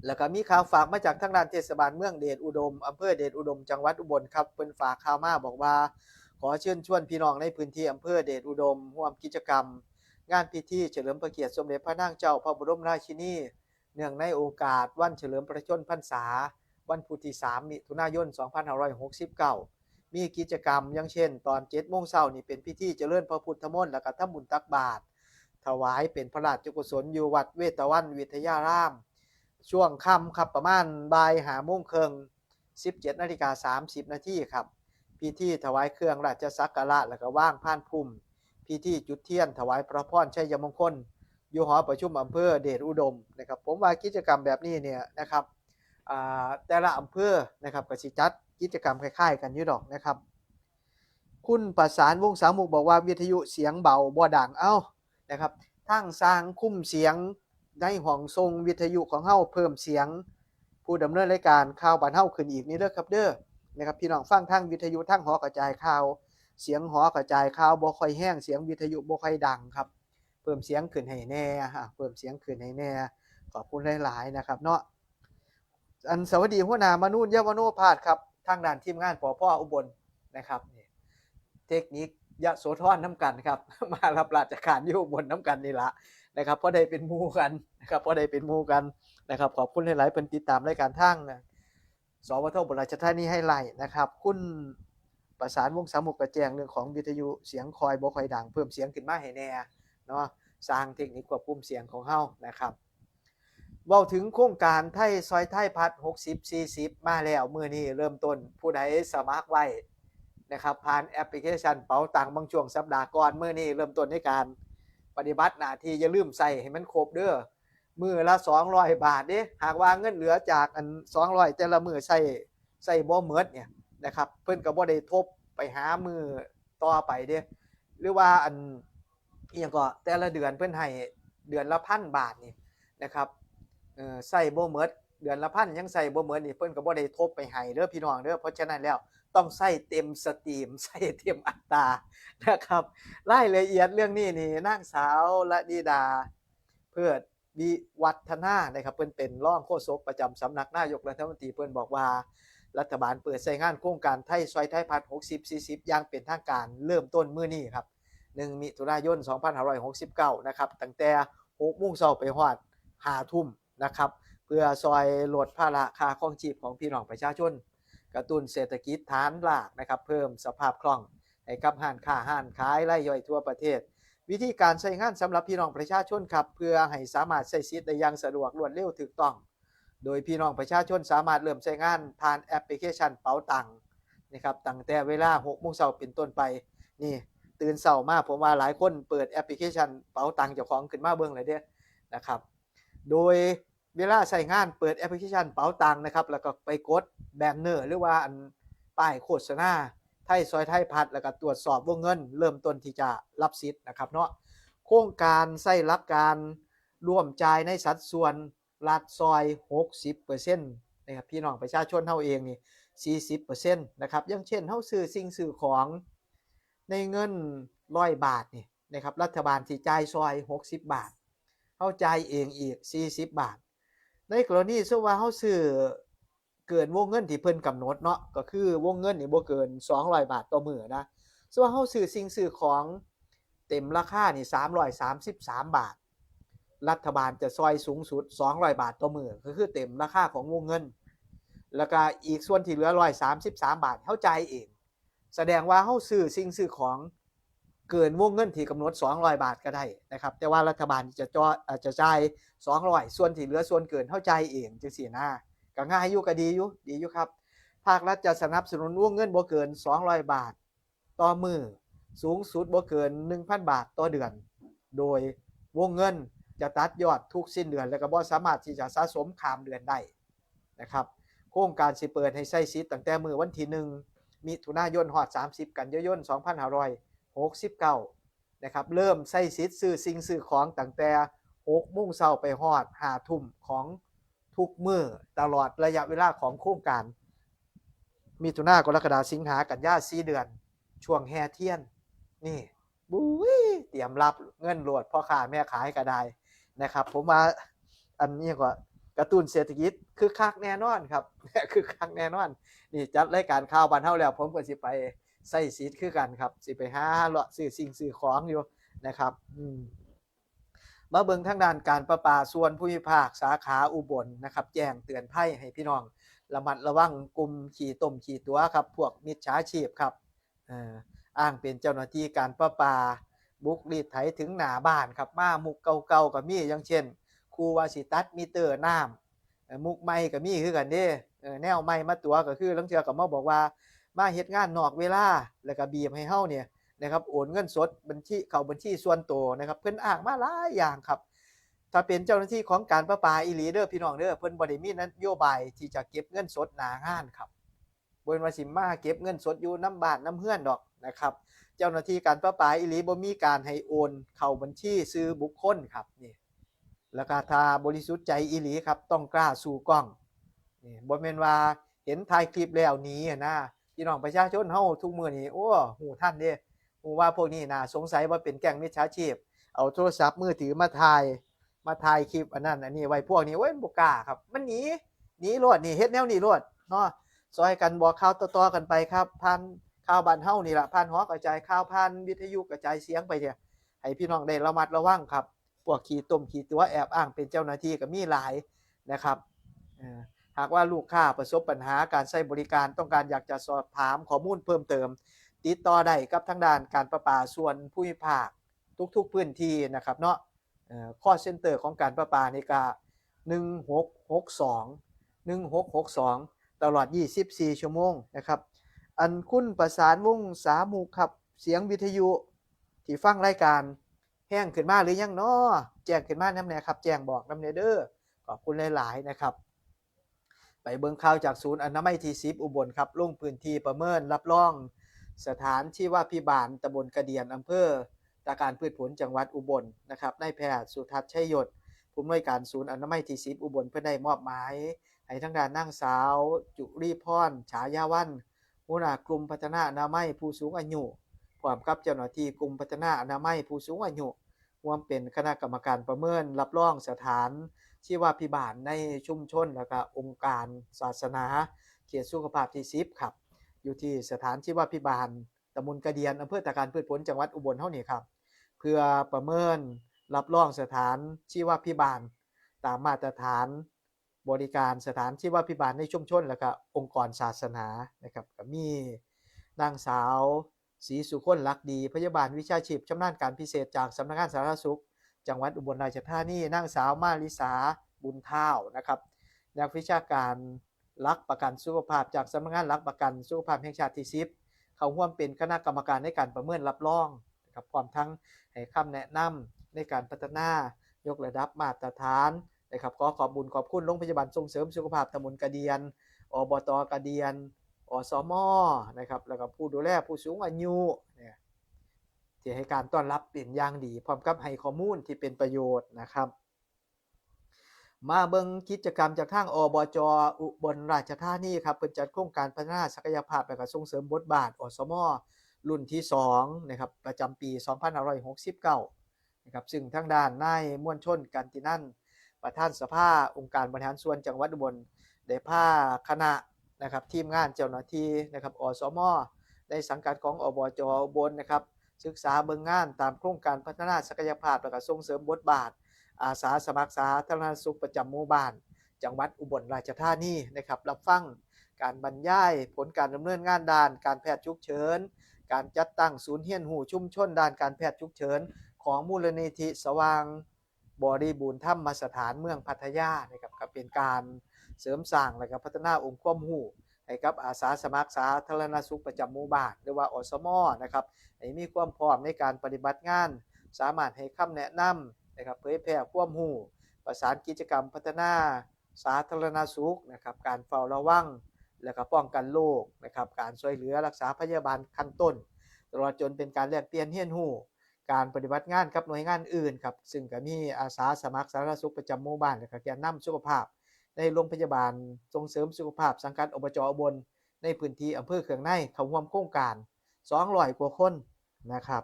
แล้วก็มีข่าวฝากมาจากทางด้านเทศบาลเมืองเดชอุดม อำเภอเดชอุดม จังหวัดอุบลครับ เพิ่นฝากข่าวมาบอกว่า ขอเชิญชวนพี่น้องในพื้นที่อำเภอเดชอุดม ร่วมกิจกรรม งานพิธีเฉลิมพระเกียรติสมเด็จพระนางเจ้าพระบรมราชินี เนื่องในโอกาสวันเฉลิมพระชนมพรรษา วันพุธที่ สาม มิถุนายน สองพันห้าร้อยหกสิบเก้า มีกิจกรรมอย่างเช่น ตอน เจ็ดโมงเช้านี่เป็นพิธีเจริญพระพุทธมนต์ แล้วก็ทำบุญตักบาตร ถวายเป็นพระราชกุศลอยู่วัดเวตวันวิทยาราม ช่วงค่ำครับ ประมาณบ่ายห้าโมงครึ่ง สิบเจ็ดนาฬิกาสามสิบนาทีครับ พิธีถวายเครื่องราชสักการะ แล้วก็วางพานพุ่ม พิธีจุดเทียนถวายพระพรชัยมงคล อยู่หอประชุมอำเภอเดชอุดมนะครับ ผมว่ากิจกรรมแบบนี้เนี่ยนะครับ อ่า แต่ละอำเภอนะครับ ก็สิจัดกิจกรรมคล้ายๆกันอยู่ดอกนะครับ คุณประสานวงศ์สามมุกบอกว่าวิทยุเสียงเบาบ่ดัง เอ้านะครับ ทางสร้างคุมเสียงในห้องส่งวิทยุของเฮาเพิ่มเสียง ผู้ดำเนินรายการข่าวบ้านเฮาขึ้นอีกนี่เด้อครับเด้อ นะครับ พี่น้องฟังทางวิทยุทางหอกระจายข่าว เสียงหอกระจายข่าวบ่ค่อยแฮง เสียงวิทยุบ่ค่อยดังครับ เพิ่มเสียงขึ้นให้แน่ อ่า เพิ่มเสียงขึ้นให้แน่ ขอบคุณหลายๆนะครับเนาะ อันสวัสดีหัวหน้ามนูน ยมโนภาสครับ ทางด้านทีมงาน ผอ.พอ อุบลนะครับ นี่ เทคนิคยโสธรนำกันครับ มารับราชการอยู่อุบลนำกันนี่ละนะครับ พอได้เป็นหมู่กันนะครับ พอได้เป็นหมู่กันนะครับ ขอบคุณหลายๆ เพิ่นติดตามรายการทาง สวท อุบลราชธานีไฮไลท์นะครับ คุณประสานวงศ์สามมุกก็แจ้งเรื่องของวิทยุเสียงคอยบ่ค่อยดัง เพิ่มเสียงขึ้นมาให้แน่เนาะ สร้างเทคนิคควบคุมเสียงของเฮานะครับ เว้าถึงโครงการไทยซอยไทยพัฒน์ หกสิบ สี่สิบ มาแล้ว มื้อนี้เริ่มต้น ผู้ใดสมัครไว้นะครับ ผ่านแอปพลิเคชันเป๋าตัง บางช่วงสัปดาห์ก่อน มื้อนี้เริ่มต้นในการปฏิบัติหน้าที่ อย่าลืมใช้ให้มันครบเด้อ มื้อละสองร้อยบาทเด้ หากว่าเงินเหลือจากอันสองร้อยแต่ละมื้อใช้ ใช้บ่หมดเนี่ยนะครับ เพิ่นก็บ่ได้ทบไปหามื้อต่อไปเด้ หรือว่าอัน อีหยังก็ แต่ละเดือนเพิ่นให้เดือนละพันบาทนี่นะครับ เอ่อ ใช้บ่หมด เดือนละพันยังใช้บ่หมดนี่ เพิ่นก็บ่ได้ทบไปให้เด้อพี่น้องเด้อ เพราะฉะนั้นแล้วต้องใช้เต็มสตรีม ใช้เต็มอัตรานะครับ รายละเอียดเรื่องนี้นี่ นางสาวละนิดา เพิดวิวัฒนานะครับ เพิ่นเป็นรองโฆษกประจำสำนักนายกรัฐมนตรี เพิ่นบอกว่า รัฐบาลเปิดใช้งานโครงการไทยซอยไทยพัฒน์ หกสิบ สี่สิบ อย่างเป็นทางการ เริ่มต้นมื้อนี้ครับ หนึ่ง มิถุนายน สองพันห้าร้อยหกสิบเก้า นะครับ ตั้งแต่ หกโมงเช้าไปฮอด ห้าทุ่มนะครับ เพื่อซอยลดภาระค่าครองชีพของพี่น้องประชาชน กระตุ้นเศรษฐกิจฐานรากนะครับ เพิ่มสภาพคล่องให้กับร้านค้าร้านขายรายย่อยทั่วประเทศ วิธีการใช้งานสำหรับพี่น้องประชาชนครับ เพื่อให้สามารถใช้สิทธิ์ได้อย่างสะดวกรวดเร็วถูกต้อง โดยพี่น้องประชาชนสามารถเริ่มใช้งานผ่านแอปพลิเคชันเป๋าตังนะครับ ตั้งแต่เวลา หกโมงเช้าเป็นต้นไป นี่ ตื่นเช้ามา ผมว่าหลายคนเปิดแอปพลิเคชันเป๋าตังเจ้าของขึ้นมาเบิ่งเลยเด้นะครับ โดยเวลาใช้งานเปิดแอปพลิเคชันเป๋าตังนะครับ แล้วก็ไปกดแบนเนอร์หรือว่าอันป้ายโฆษณาไทยซอยไทยพัฒน์ แล้วก็ตรวจสอบวงเงินเริ่มต้นที่จะรับสิทธิ์นะครับเนาะ โครงการใช้หลักการร่วมจ่ายในสัดส่วนรัฐซอย หกสิบเปอร์เซ็นต์ นะครับ พี่น้องประชาชนเฮาเองนี่ สี่สิบเปอร์เซ็นต์ นะครับ อย่างเช่นเฮาซื้อสิ่งซื้อของในเงินร้อยบาทนี่นะครับ รัฐบาลสิจ่ายซอย หกสิบ บาท เฮาจ่ายเองอีก สี่สิบ บาท ในกรณีสมมุติว่าเฮาซื้อเกินวงเงินที่เพิ่นกำหนดเนาะ ก็คือวงเงินนี่บ่เกิน สองร้อย บาทต่อมื้อนะ สมมุติว่าเฮาซื้อสิ่งซื้อของเต็มราคานี่ สามร้อยสามสิบสาม บาท รัฐบาลจะซอยสูงสุด สองร้อย บาทต่อมื้อ ก็คือเต็มราคาของวงเงิน แล้วก็อีกส่วนที่เหลือ ร้อยสามสิบสาม บาท เฮาจ่ายเอง แสดงว่าเฮาซื้อสิ่งซื้อของเกินวงเงินที่กำหนด สองร้อย บาทก็ได้นะครับ แต่ว่ารัฐบาลจะจ่อ- เอ่อจะจ่าย สองร้อย ส่วนที่เหลือส่วนเกินเฮาจ่ายเองจังซี้นะ ก็ง่ายอยู่ ก็ดีอยู่ ดีอยู่ครับ ภาครัฐจะสนับสนุนวงเงินบ่เกิน สองร้อย บาทต่อมื้อ สูงสุดบ่เกิน หนึ่งพัน บาทต่อเดือน โดยวงเงินจะตัดยอดทุกสิ้นเดือน แล้วก็บ่สามารถที่จะสะสมข้ามเดือนได้นะครับ โครงการสิเปิดให้ใช้สิทธิ์ตั้งแต่มื้อวันที่ หนึ่ง มิถุนายน ฮอด สามสิบ กันยายน สองพันห้าร้อยหกสิบเก้า นะครับ เริ่มใช้สิทธิ์ซื้อสิ่งซื้อของตั้งแต่ หกโมงเช้าไปฮอด ห้าทุ่มของทุกมื้อ ตลอดระยะเวลาของโครงการ มิถุนากรกฎาสิงหากันยา สี่เดือน ช่วงแห่เทียน นี่ บุ้ย เตรียมรับเงินโลด พ่อค้าแม่ขายก็ได้นะครับ ผมว่าอันนี้ก็กระตุ้นเศรษฐกิจคึกคักแน่นอนครับ คึกคักแน่นอน นี่จัดรายการข่าวบ้านเฮาแล้ว ผมก็สิไปใช้สิทธิ์คือกันครับ สิไปหาเลาะซื้อสิ่งซื้อของอยู่นะครับ อืม มาเบิ่งทางด้านการประปาส่วนภูมิภาคสาขาอุบลนะครับ แจ้งเตือนภัยให้พี่น้องระมัดระวังกลุ่มขี้ต้มขี้ตั๋วครับ พวกมิจฉาชีพครับ เอ่อ อ้างเป็นเจ้าหน้าที่การประปา บุกรีดไถถึงหน้าบ้านครับ มามุกเก่าๆก็มี อย่างเช่น คู่ว่าสิตัดมิเตอร์น้ำ เอ่อ มุกใหม่ก็มีคือกันเด้ เอ่อ แนวใหม่มาตั๋วก็คือลางเทื่อก็มาบอกว่ามาเฮ็ดงานนอกเวลา แล้วก็บีบให้เฮาเนี่ยนะครับ โอนเงินสดบัญชี เข้าบัญชีส่วนตัวนะครับ เพิ่นอ้างมาหลายอย่างครับ ถ้าเป็นเจ้าหน้าที่ของการประปาอีหลีเด้อพี่น้องเด้อ เพิ่นบ่ได้มีนโยบายที่จะเก็บเงินสดหน้างานครับ บ่แม่นว่าสิมาเก็บเงินสดอยู่นำบ้านนำเฮือนดอกนะครับ เจ้าหน้าที่การประปาอีหลีบ่มีการให้โอนเข้าบัญชีชื่อบุคคลครับ นี่ แล้วก็ถ้าบริสุทธิ์ใจอีหลีครับ ต้องกล้าสู่กล้อง นี่ บ่แม่นว่าเห็นถ่ายคลิปแล้วหนีหั้นนะ พี่น้องประชาชนเฮาทุกมื้อนี้ โอ้ ฮู้ทันเด้ ฮู้ว่าพวกนี้น่าสงสัยว่าเป็นแก๊งมิจฉาชีพ เอาโทรศัพท์มือถือมาถ่าย มาถ่ายคลิปอันนั้นอันนี้ไว้ พวกนี้ โอ้ย บ่กล้าครับ มันหนี หนีโลด นี่ เฮ็ดแนวนี้โลดเนาะ ซอยกันบอกข่าวต่อๆกันไปครับ ผ่านข่าวบ้านเฮานี่ล่ะ ผ่านหอกระจายข่าว ผ่านวิทยุกระจายเสียงไปเนี่ย ให้พี่น้องได้ระมัดระวังครับ พวกขี้ต้มขี้ตั๋วแอบอ้างเป็นเจ้าหน้าที่ก็มีหลายนะครับ เอ่อ หากว่าลูกค้าประสบปัญหาการใช้บริการ ต้องการอยากจะสอบถามข้อมูลเพิ่มเติม ติดต่อได้กับทางด้านการประปาส่วนภูมิภาคทุกๆพื้นที่นะครับเนาะ เอ่อ call center ของการประปานี่ก็ หนึ่งหกหกสอง หนึ่งหกหกสอง ตลอด ยี่สิบสี่ ชั่วโมงนะครับ อันคุณประสานวงศ์สามุกครับ เสียงวิทยุที่ฟังรายการแฮงขึ้นมาหรือยังน้อ แจ้งขึ้นมานำแหน่ครับ แจ้งบอกนำแหน่เด้อ ขอบคุณหลายๆนะครับ ไปเบิ่งข่าวจากศูนย์อนามัยที่ สิบ อุบลครับ ลงพื้นที่ประเมินรับรองสถานชีวาภิบาลตำบลกระเดียน อำเภอตาการพืชผลจังหวัดอุบลนะครับ นายแพทย์สุทัศน์ชัยยศ ผู้อำนวยการศูนย์อนามัยที่ สิบ อุบล เพิ่นได้มอบหมายให้ทางด้านนางสาวจุลีพร ฉายาวัน หัวหน้ากลุ่มพัฒนาอนามัยผู้สูงอายุ พร้อมกับเจ้าหน้าที่กลุ่มพัฒนาอนามัยผู้สูงอายุ ร่วมเป็นคณะกรรมการประเมินรับรองสถานชีวาภิบาลในชุมชน แล้วก็องค์การศาสนา เขตสุขภาพที่ สิบ ครับ อยู่ที่สถานชีวาภิบาลตำบลกระเดียน อำเภอตาการพืชผลจังหวัดอุบลเฮานี่ครับ เพื่อประเมินรับรองสถานชีวาภิบาล ตามมาตรฐานบริการสถานชีวาภิบาลในชุมชน แล้วก็องค์กรศาสนานะครับ ก็มีนางสาว ศรีสุคน ลักดี พยาบาลวิชาชีพชำนาญการพิเศษจากสำนักงานสาธารณสุขจังหวัดอุบลราชธานี นางสาวมาริสา บุญท้าวนะครับ นักวิชาการหลักประกันสุขภาพจากสำนักงานหลักประกันสุขภาพแห่งชาติที่ สิบ เข้าร่วมเป็นคณะกรรมการในการประเมินรับรองนะครับ พร้อมทั้งให้คำแนะนำในการพัฒนายกระดับมาตรฐาน นะครับ ขอขอบบุญขอบคุณโรงพยาบาลส่งเสริมสุขภาพตำบลกระเดียน อบต.กระเดียน อสม.นะครับ แล้วก็ผู้ดูแลผู้สูงอายุเนี่ย ที่ให้การต้อนรับเป็นอย่างดี พร้อมกับให้ข้อมูลที่เป็นประโยชน์นะครับ มาเบิ่งกิจกรรมจากทาง อบจ.อุบลราชธานีครับ เพิ่นจัดโครงการพัฒนาศักยภาพและก็ส่งเสริมบทบาท อสม. รุ่นที่สองนะครับ ประจำปี สองพันห้าร้อยหกสิบเก้า นะครับ ซึ่งทางด้านนายมวลชน กันตินันท์ ประธานสภาองค์การบริหารส่วนจังหวัดอุบล ได้พาคณะนะครับ ทีมงานเจ้าหน้าที่นะครับ อสม. ในสังกัดของ อบจ.อุบลนะครับ ศึกษาเบิ่งงานตามโครงการพัฒนาศักยภาพ และก็ส่งเสริมบทบาท อาสาสมัครสาธารณสุขประจำหมู่บ้าน จังหวัดอุบลราชธานีนะครับ รับฟังการบรรยายผลการดำเนินงานด้านการแพทย์ฉุกเฉิน การจัดตั้งศูนย์เรียนรู้ชุมชนด้านการแพทย์ฉุกเฉิน ของมูลนิธิสว่างบริบูรณ์ธรรมสถานเมืองพัทยานะครับ ก็เป็นการเสริมสร้างและก็พัฒนาองค์ความรู้ให้กับอาสาสมัครสาธารณสุขประจำหมู่บ้าน หรือว่า อสม. นะครับ ให้มีความพร้อมในการปฏิบัติงาน สามารถให้คำแนะนำนะครับ เผยแพร่ความรู้ ประสานกิจกรรมพัฒนาสาธารณสุขนะครับ การเฝ้าระวัง และก็ป้องกันโรคนะครับ การช่วยเหลือรักษาพยาบาลขั้นต้น ตลอดจนเป็นการแลกเปลี่ยนเรียนรู้ การปฏิบัติงานกับหน่วยงานอื่นครับ ซึ่งก็มีอาสาสมัครสาธารณสุขประจำหมู่บ้าน และก็แกนนำสุขภาพ ในโรงพยาบาลส่งเสริมสุขภาพสังกัด อบจ.อุบล ในพื้นที่อำเภอเคืองในเข้าร่วมโครงการ สองร้อยกว่าคนนะครับ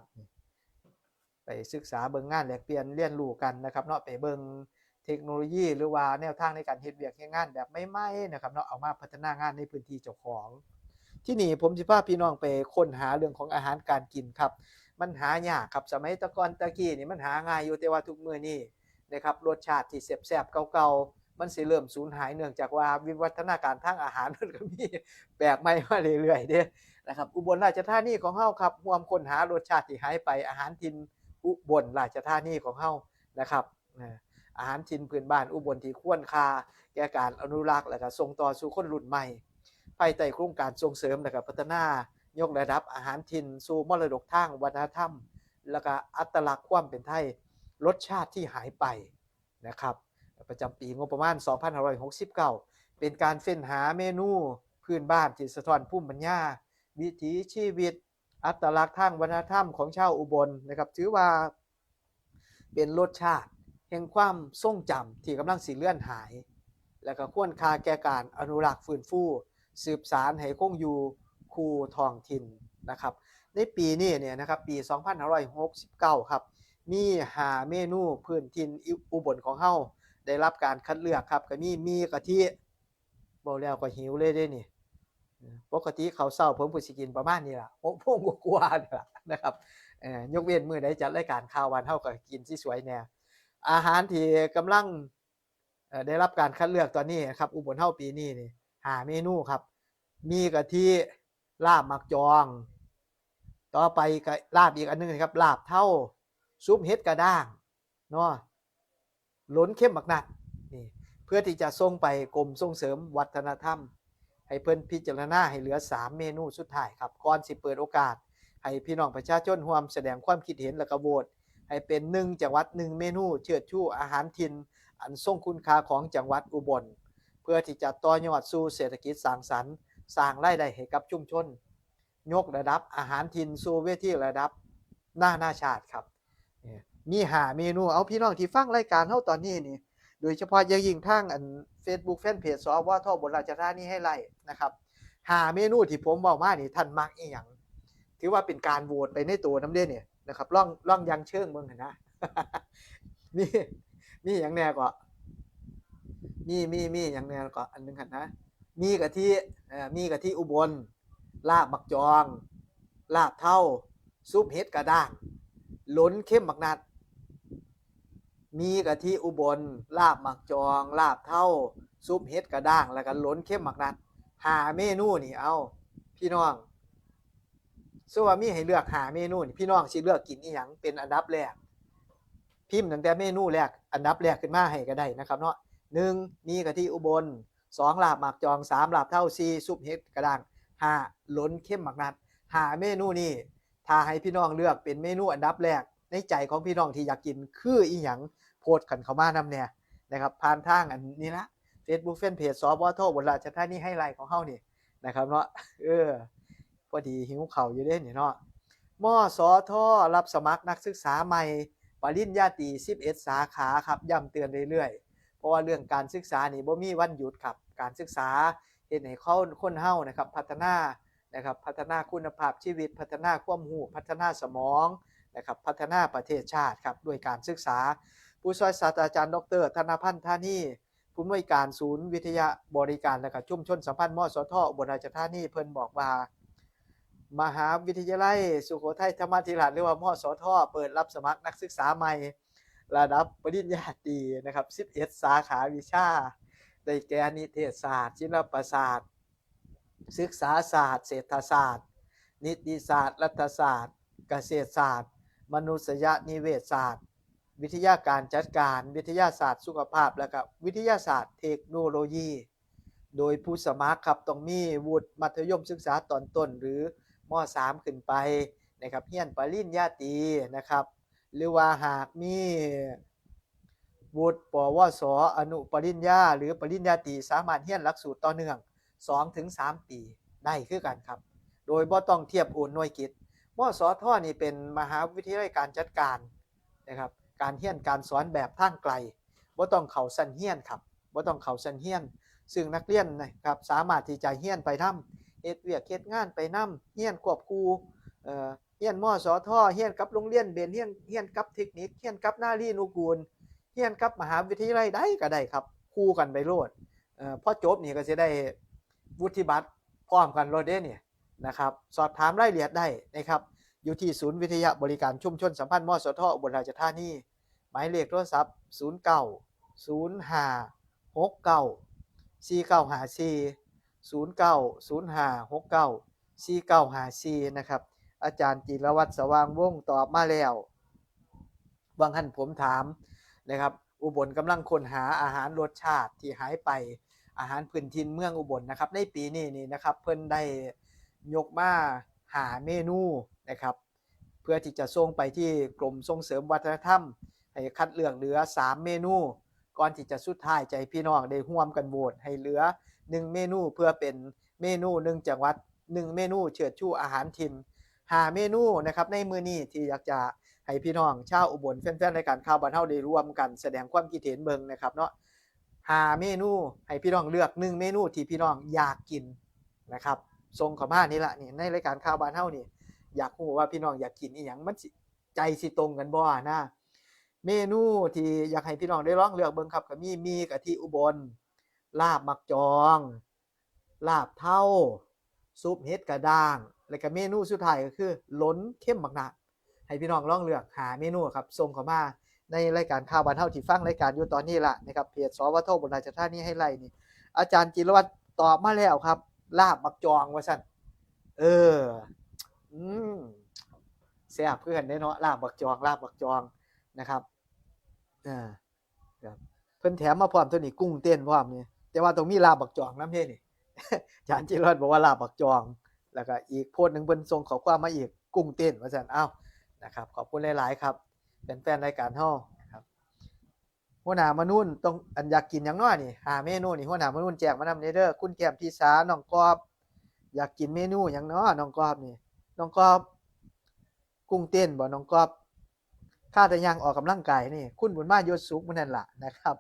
ไปศึกษาเบิ่งงานแลกเปลี่ยนเรียนรู้กันนะครับเนาะ ไปเบิ่งเทคโนโลยี หรือว่าแนวทางในการเฮ็ดเวียกเฮ็ดงานแบบใหม่ๆนะครับเนาะ เอามาพัฒนางานในพื้นที่เจ้าของ ที่นี่ผมสิพาพี่น้องไปค้นหาเรื่องของอาหารการกินครับ มันหายากครับ สมัยแต่ก่อนแต่กี้นี่มันหาง่ายอยู่ แต่ว่าทุกมื้อนี้นะครับ รสชาติที่แซ่บๆเก่าๆ มันสิเริ่มสูญหาย เนื่องจากว่าวิวัฒนาการทางอาหารมันก็มีแปลกใหม่มาเรื่อยๆเด้นะครับ อุบลราชธานีของเฮาครับ ร่วมค้นหารสชาติที่หายไป อาหารถิ่นอุบลราชธานีของเฮานะครับ อ่า อาหารถิ่นพื้นบ้านอุบลที่ควรค่าแก่การอนุรักษ์ และก็ส่งต่อสู่คนรุ่นใหม่ ภายใต้โครงการส่งเสริมและก็พัฒนา ยกระดับอาหารถิ่นสู่มรดกทางวัฒนธรรม และก็อัตลักษณ์ความเป็นไทย รสชาติที่หายไปนะครับ ประจำปีงบประมาณ สองพันห้าร้อยหกสิบเก้า เป็นการเฟ้นหาเมนูพื้นบ้านที่สะท้อนภูมิปัญญา วิถีชีวิต อัตลักษณ์ทางวัฒนธรรมของชาวอุบลนะครับ ถือว่าเป็นรสชาติแห่งความทรงจำที่กำลังสิเลือนหาย และก็ควรค่าแก่การอนุรักษ์ฟื้นฟู สืบสานให้คงอยู่คู่ท้องถิ่นนะครับ ในปีนี้เนี่ยนะครับ ปี สองพันห้าร้อยหกสิบเก้า ครับ มีห้าเมนูพื้นถิ่นอุบลของเฮาได้รับการคัดเลือกครับ ก็มีหมี่กะทิ เว้าแล้วก็หิวเลยเด้นี่ ปกติข้าวเช้าผมก็สิกินประมาณนี้ล่ะ หกโมงกว่าๆนี่ล่ะนะครับ เอ่อ ยกเว้นมื้อใดจัดรายการข่าวบ้านเฮาก็กินสิสวยแหน่ อาหารที่กำลัง เอ่อ ได้รับการคัดเลือกตอนนี้ครับ อุบลเฮาปีนี้นี่ ห้าเมนูครับ หมี่กะทิ ลาบหมากจอง ต่อไปก็ลาบอีกอันหนึ่งนะครับ ลาบเทา ซุปเห็ดกระด้าง เนาะ หลนเข้มบักนัด นี่ เพื่อที่จะส่งไปกรมส่งเสริมวัฒนธรรม ให้เพิ่นพิจารณาให้เหลือสามเมนูสุดท้ายครับ ก่อนสิเปิดโอกาสให้พี่น้องประชาชนร่วมแสดงความคิดเห็น และก็โหวตให้เป็นหนึ่งจังหวัดหนึ่งเมนู เชิดชูอาหารถิ่นอันทรงคุณค่าของจังหวัดอุบล เพื่อที่จะต่อยอดสู่เศรษฐกิจสร้างสรรค์ สร้างรายได้ให้กับชุมชน ยกระดับอาหารถิ่นสู่เวทีระดับนานาชาติครับ เนี่ย มีห้าเมนู เอาพี่น้องที่ฟังรายการเฮาตอนนี้นี่ โดยเฉพาะอย่างยิ่งทางอัน Facebook Fanpage สวท อุบลราชธานีไฮไลท์นะครับ ห้าเมนูที่ผมเว้ามานี่ ท่านมักอีหยัง ถือว่าเป็นการโหวตไปในตัวนำเด้เนี่ยนะครับ ลอง ลองอย่างเชิงเบิ่งหั่นนะ มี มีหยังแหน่ก็ มี มี มีหยังแหน่ก็ อันหนึ่งหั่นนะ หมี่กะทิ เอ่อ หมี่กะทิอุบล ลาบหมากจอง ลาบเทา ซุปเห็ดกระด้าง หลนเข้มบักนัด หมี่กะทิอุบล ลาบหมากจอง ลาบเทา ซุปเห็ดกระด้าง แล้วก็หลนเข้มบักนัด ห้าเมนูนี่ เอา พี่น้อง สมมุติว่ามีให้เลือกห้าเมนูนี่ พี่น้องสิเลือกกินอีหยังเป็นอันดับแรก พิมพ์ตั้งแต่เมนูแรก อันดับแรกขึ้นมาให้ก็ได้นะครับเนาะ หนึ่ง หมี่กะทิอุบล สอง ลาบหมากจอง สาม ลาบเทา สี่ ซุปเห็ดกระด้าง ห้า หลนเข้มบักนัด ห้าเมนูนี่ ถ้าให้พี่น้องเลือกเป็นเมนูอันดับแรก ในใจของพี่น้องที่อยากกินคืออีหยัง โพสต์กันเข้ามานำแหน่ นะครับ ผ่านทางอันนี้ละ Facebook Fanpage สวท อุบลราชธานีไฮไลท์ของเฮานี่นะครับเนาะ เออ พอดีหิวข้าวอยู่เด้นี่เนาะ มสท รับสมัครนักศึกษาใหม่ ปริญญาตรี สิบเอ็ด สาขาครับ ย้ำเตือนเรื่อยๆ เพราะว่าเรื่องการศึกษานี่บ่มีวันหยุดครับ การศึกษาเฮ็ดให้คนคนเฮานะครับ พัฒนานะครับ พัฒนาคุณภาพชีวิต พัฒนาความรู้ พัฒนาสมองนะครับ พัฒนาประเทศชาติครับ ด้วยการศึกษา ผู้ช่วยศาสตราจารย์ ดร ธนพันธ์ ธานี ผู้อำนวยการศูนย์วิทยาบริการและก็ชุมชนสัมพันธ์ มสท อุบลราชธานี เพิ่นบอกว่า มหาวิทยาลัยสุโขทัยธรรมาธิราช หรือว่า มสท เปิดรับสมัครนักศึกษาใหม่ ระดับปริญญาตรีนะครับ สิบเอ็ด สาขาวิชา ได้แก่นิเทศศาสตร์ ศิลปศาสตร์ ศึกษาศาสตร์ เศรษฐศาสตร์ นิติศาสตร์ รัฐศาสตร์ เกษตรศาสตร์ มนุษยนิเวศศาสตร์ วิทยาการจัดการ วิทยาศาสตร์สุขภาพ และก็วิทยาศาสตร์เทคโนโลยี โดยผู้สมัครครับต้องมีวุฒิมัธยมศึกษาตอนต้นหรือ ม.สาม ขึ้นไปนะครับ เรียนปริญญาตรีนะครับ หรือว่าหากมีวุฒิ ปวส อนุปริญญา หรือปริญญาตรี สามารถเรียนหลักสูตรต่อเนื่อง สองถึงสาม ปีได้คือกันครับ โดยบ่ต้องเทียบโอนหน่วยกิต มสท นี่เป็นมหาวิทยาลัยการจัดการนะครับ การเรียนการสอนแบบทางไกล บ่ต้องเข้าชั้นเรียนครับ บ่ต้องเข้าชั้นเรียน ซึ่งนักเรียนนะครับ สามารถที่จะเรียนไปนำ เฮ็ดเวียกเฮ็ดงานไปนำ เรียนควบคู่ เอ่อ เรียน มสท เรียนกับโรงเรียนเบญ เรียน เรียนกับเทคนิค เรียนกับนารีนุกูล เรียนกับมหาวิทยาลัยใดก็ได้ครับ คู่กันไปโลด เอ่อ พอจบนี่ก็สิได้วุฒิบัตรพร้อมกันโลดเด้นี่นะครับ สอบถามรายละเอียดได้นะครับ อยู่ที่ศูนย์วิทยาบริการชุมชนสัมพันธ์ มสท อุบลราชธานี หมายเลขโทรศัพท์ ศูนย์เก้า ศูนย์ห้า หกเก้า สี่เก้าห้าสี่ ศูนย์เก้า ศูนย์ห้า หกเก้า สี่เก้าห้าสี่ นะครับ อาจารย์จิรวัตร สว่างวงศ์ตอบมาแล้ว บางท่านผมถามนะครับ อุบลกำลังค้นหาอาหารรสชาติที่หายไป อาหารพื้นถิ่นเมืองอุบลนะครับ ในปีนี้นี่นะครับ เพิ่นได้ยกมาห้าเมนูนะครับ เพื่อที่จะส่งไปที่กรมส่งเสริมวัฒนธรรม ให้คัดเลือกเหลือสามเมนู ก่อนที่จะสุดท้ายจะให้พี่น้องได้ร่วมกันโหวตให้เหลือหนึ่งเมนู เพื่อเป็นเมนูหนึ่งจังหวัด หนึ่งเมนูเชิดชูอาหารถิ่น ห้าเมนูนะครับ ในมื้อนี้ที่อยากจะให้พี่น้องชาวอุบล แฟนๆรายการข่าวบ้านเฮาได้ร่วมกันแสดงความคิดเห็นเบิ่งนะครับเนาะ ห้าเมนู ให้พี่น้องเลือกหนึ่งเมนูที่พี่น้องอยากกินนะครับ ส่งเข้ามานี่ละนี่ ในรายการข่าวบ้านเฮานี่ อยากรู้ว่าพี่น้องอยากกินอีหยัง มันสิ ใจสิตรงกันบ่นะ เมนูที่อยากให้พี่น้องได้ลองเลือกเบิ่งครับ ก็มีหมี่กะทิอุบล ลาบหมากจอง ลาบเทา ซุปเห็ดกระด้าง แล้วก็เมนูสุดท้ายก็คือหลนเค็มบักนาด ให้พี่น้องลองเลือกห้าเมนูครับ ส่งเข้ามาในรายการข่าวบ้านเฮาที่ฟังรายการอยู่ตอนนี้ละนะครับ เพจ สวท อุบลราชธานีไฮไลท์นี่ อาจารย์จิรวัตรตอบมาแล้วครับ ลาบหมากจองว่าซั่น เออ อืม แซ่บคือกันเด้เนาะ ลาบหมากจอง ลาบหมากจองนะครับ อ่า ครับ เพิ่นแถมมาพร้อมตัวนี้ กุ้งเต้นพร้อมนี่ แต่ว่าต้องมีลาบหมากจองนำเด้นี่ อาจารย์จิรวัตรบอกว่าลาบหมากจอง แล้วก็อีกโพสต์หนึ่งเพิ่นส่งข้อความมาอีก กุ้งเต้นว่าซั่น เอ้า นะครับ ขอบคุณหลายๆครับ เป็นแฟนรายการเฮานะครับ หัวหน้ามนูนต้อง อันอยากกินหยังน้อนี่ ห้าเมนูนี่ หัวหน้ามนูนแจ้งมานำเด้อ คุณแก้มทิสา น้องกอบ อยากกินเมนูหยังน้อ น้องกอบนี่ น้องกอบ กุ้งเต้นบ่ น้องกอบ ข้าแต่ย่างออกกำลังกายนี่ คุณบุญมายศสุขมื้อนั้นล่ะนะครับ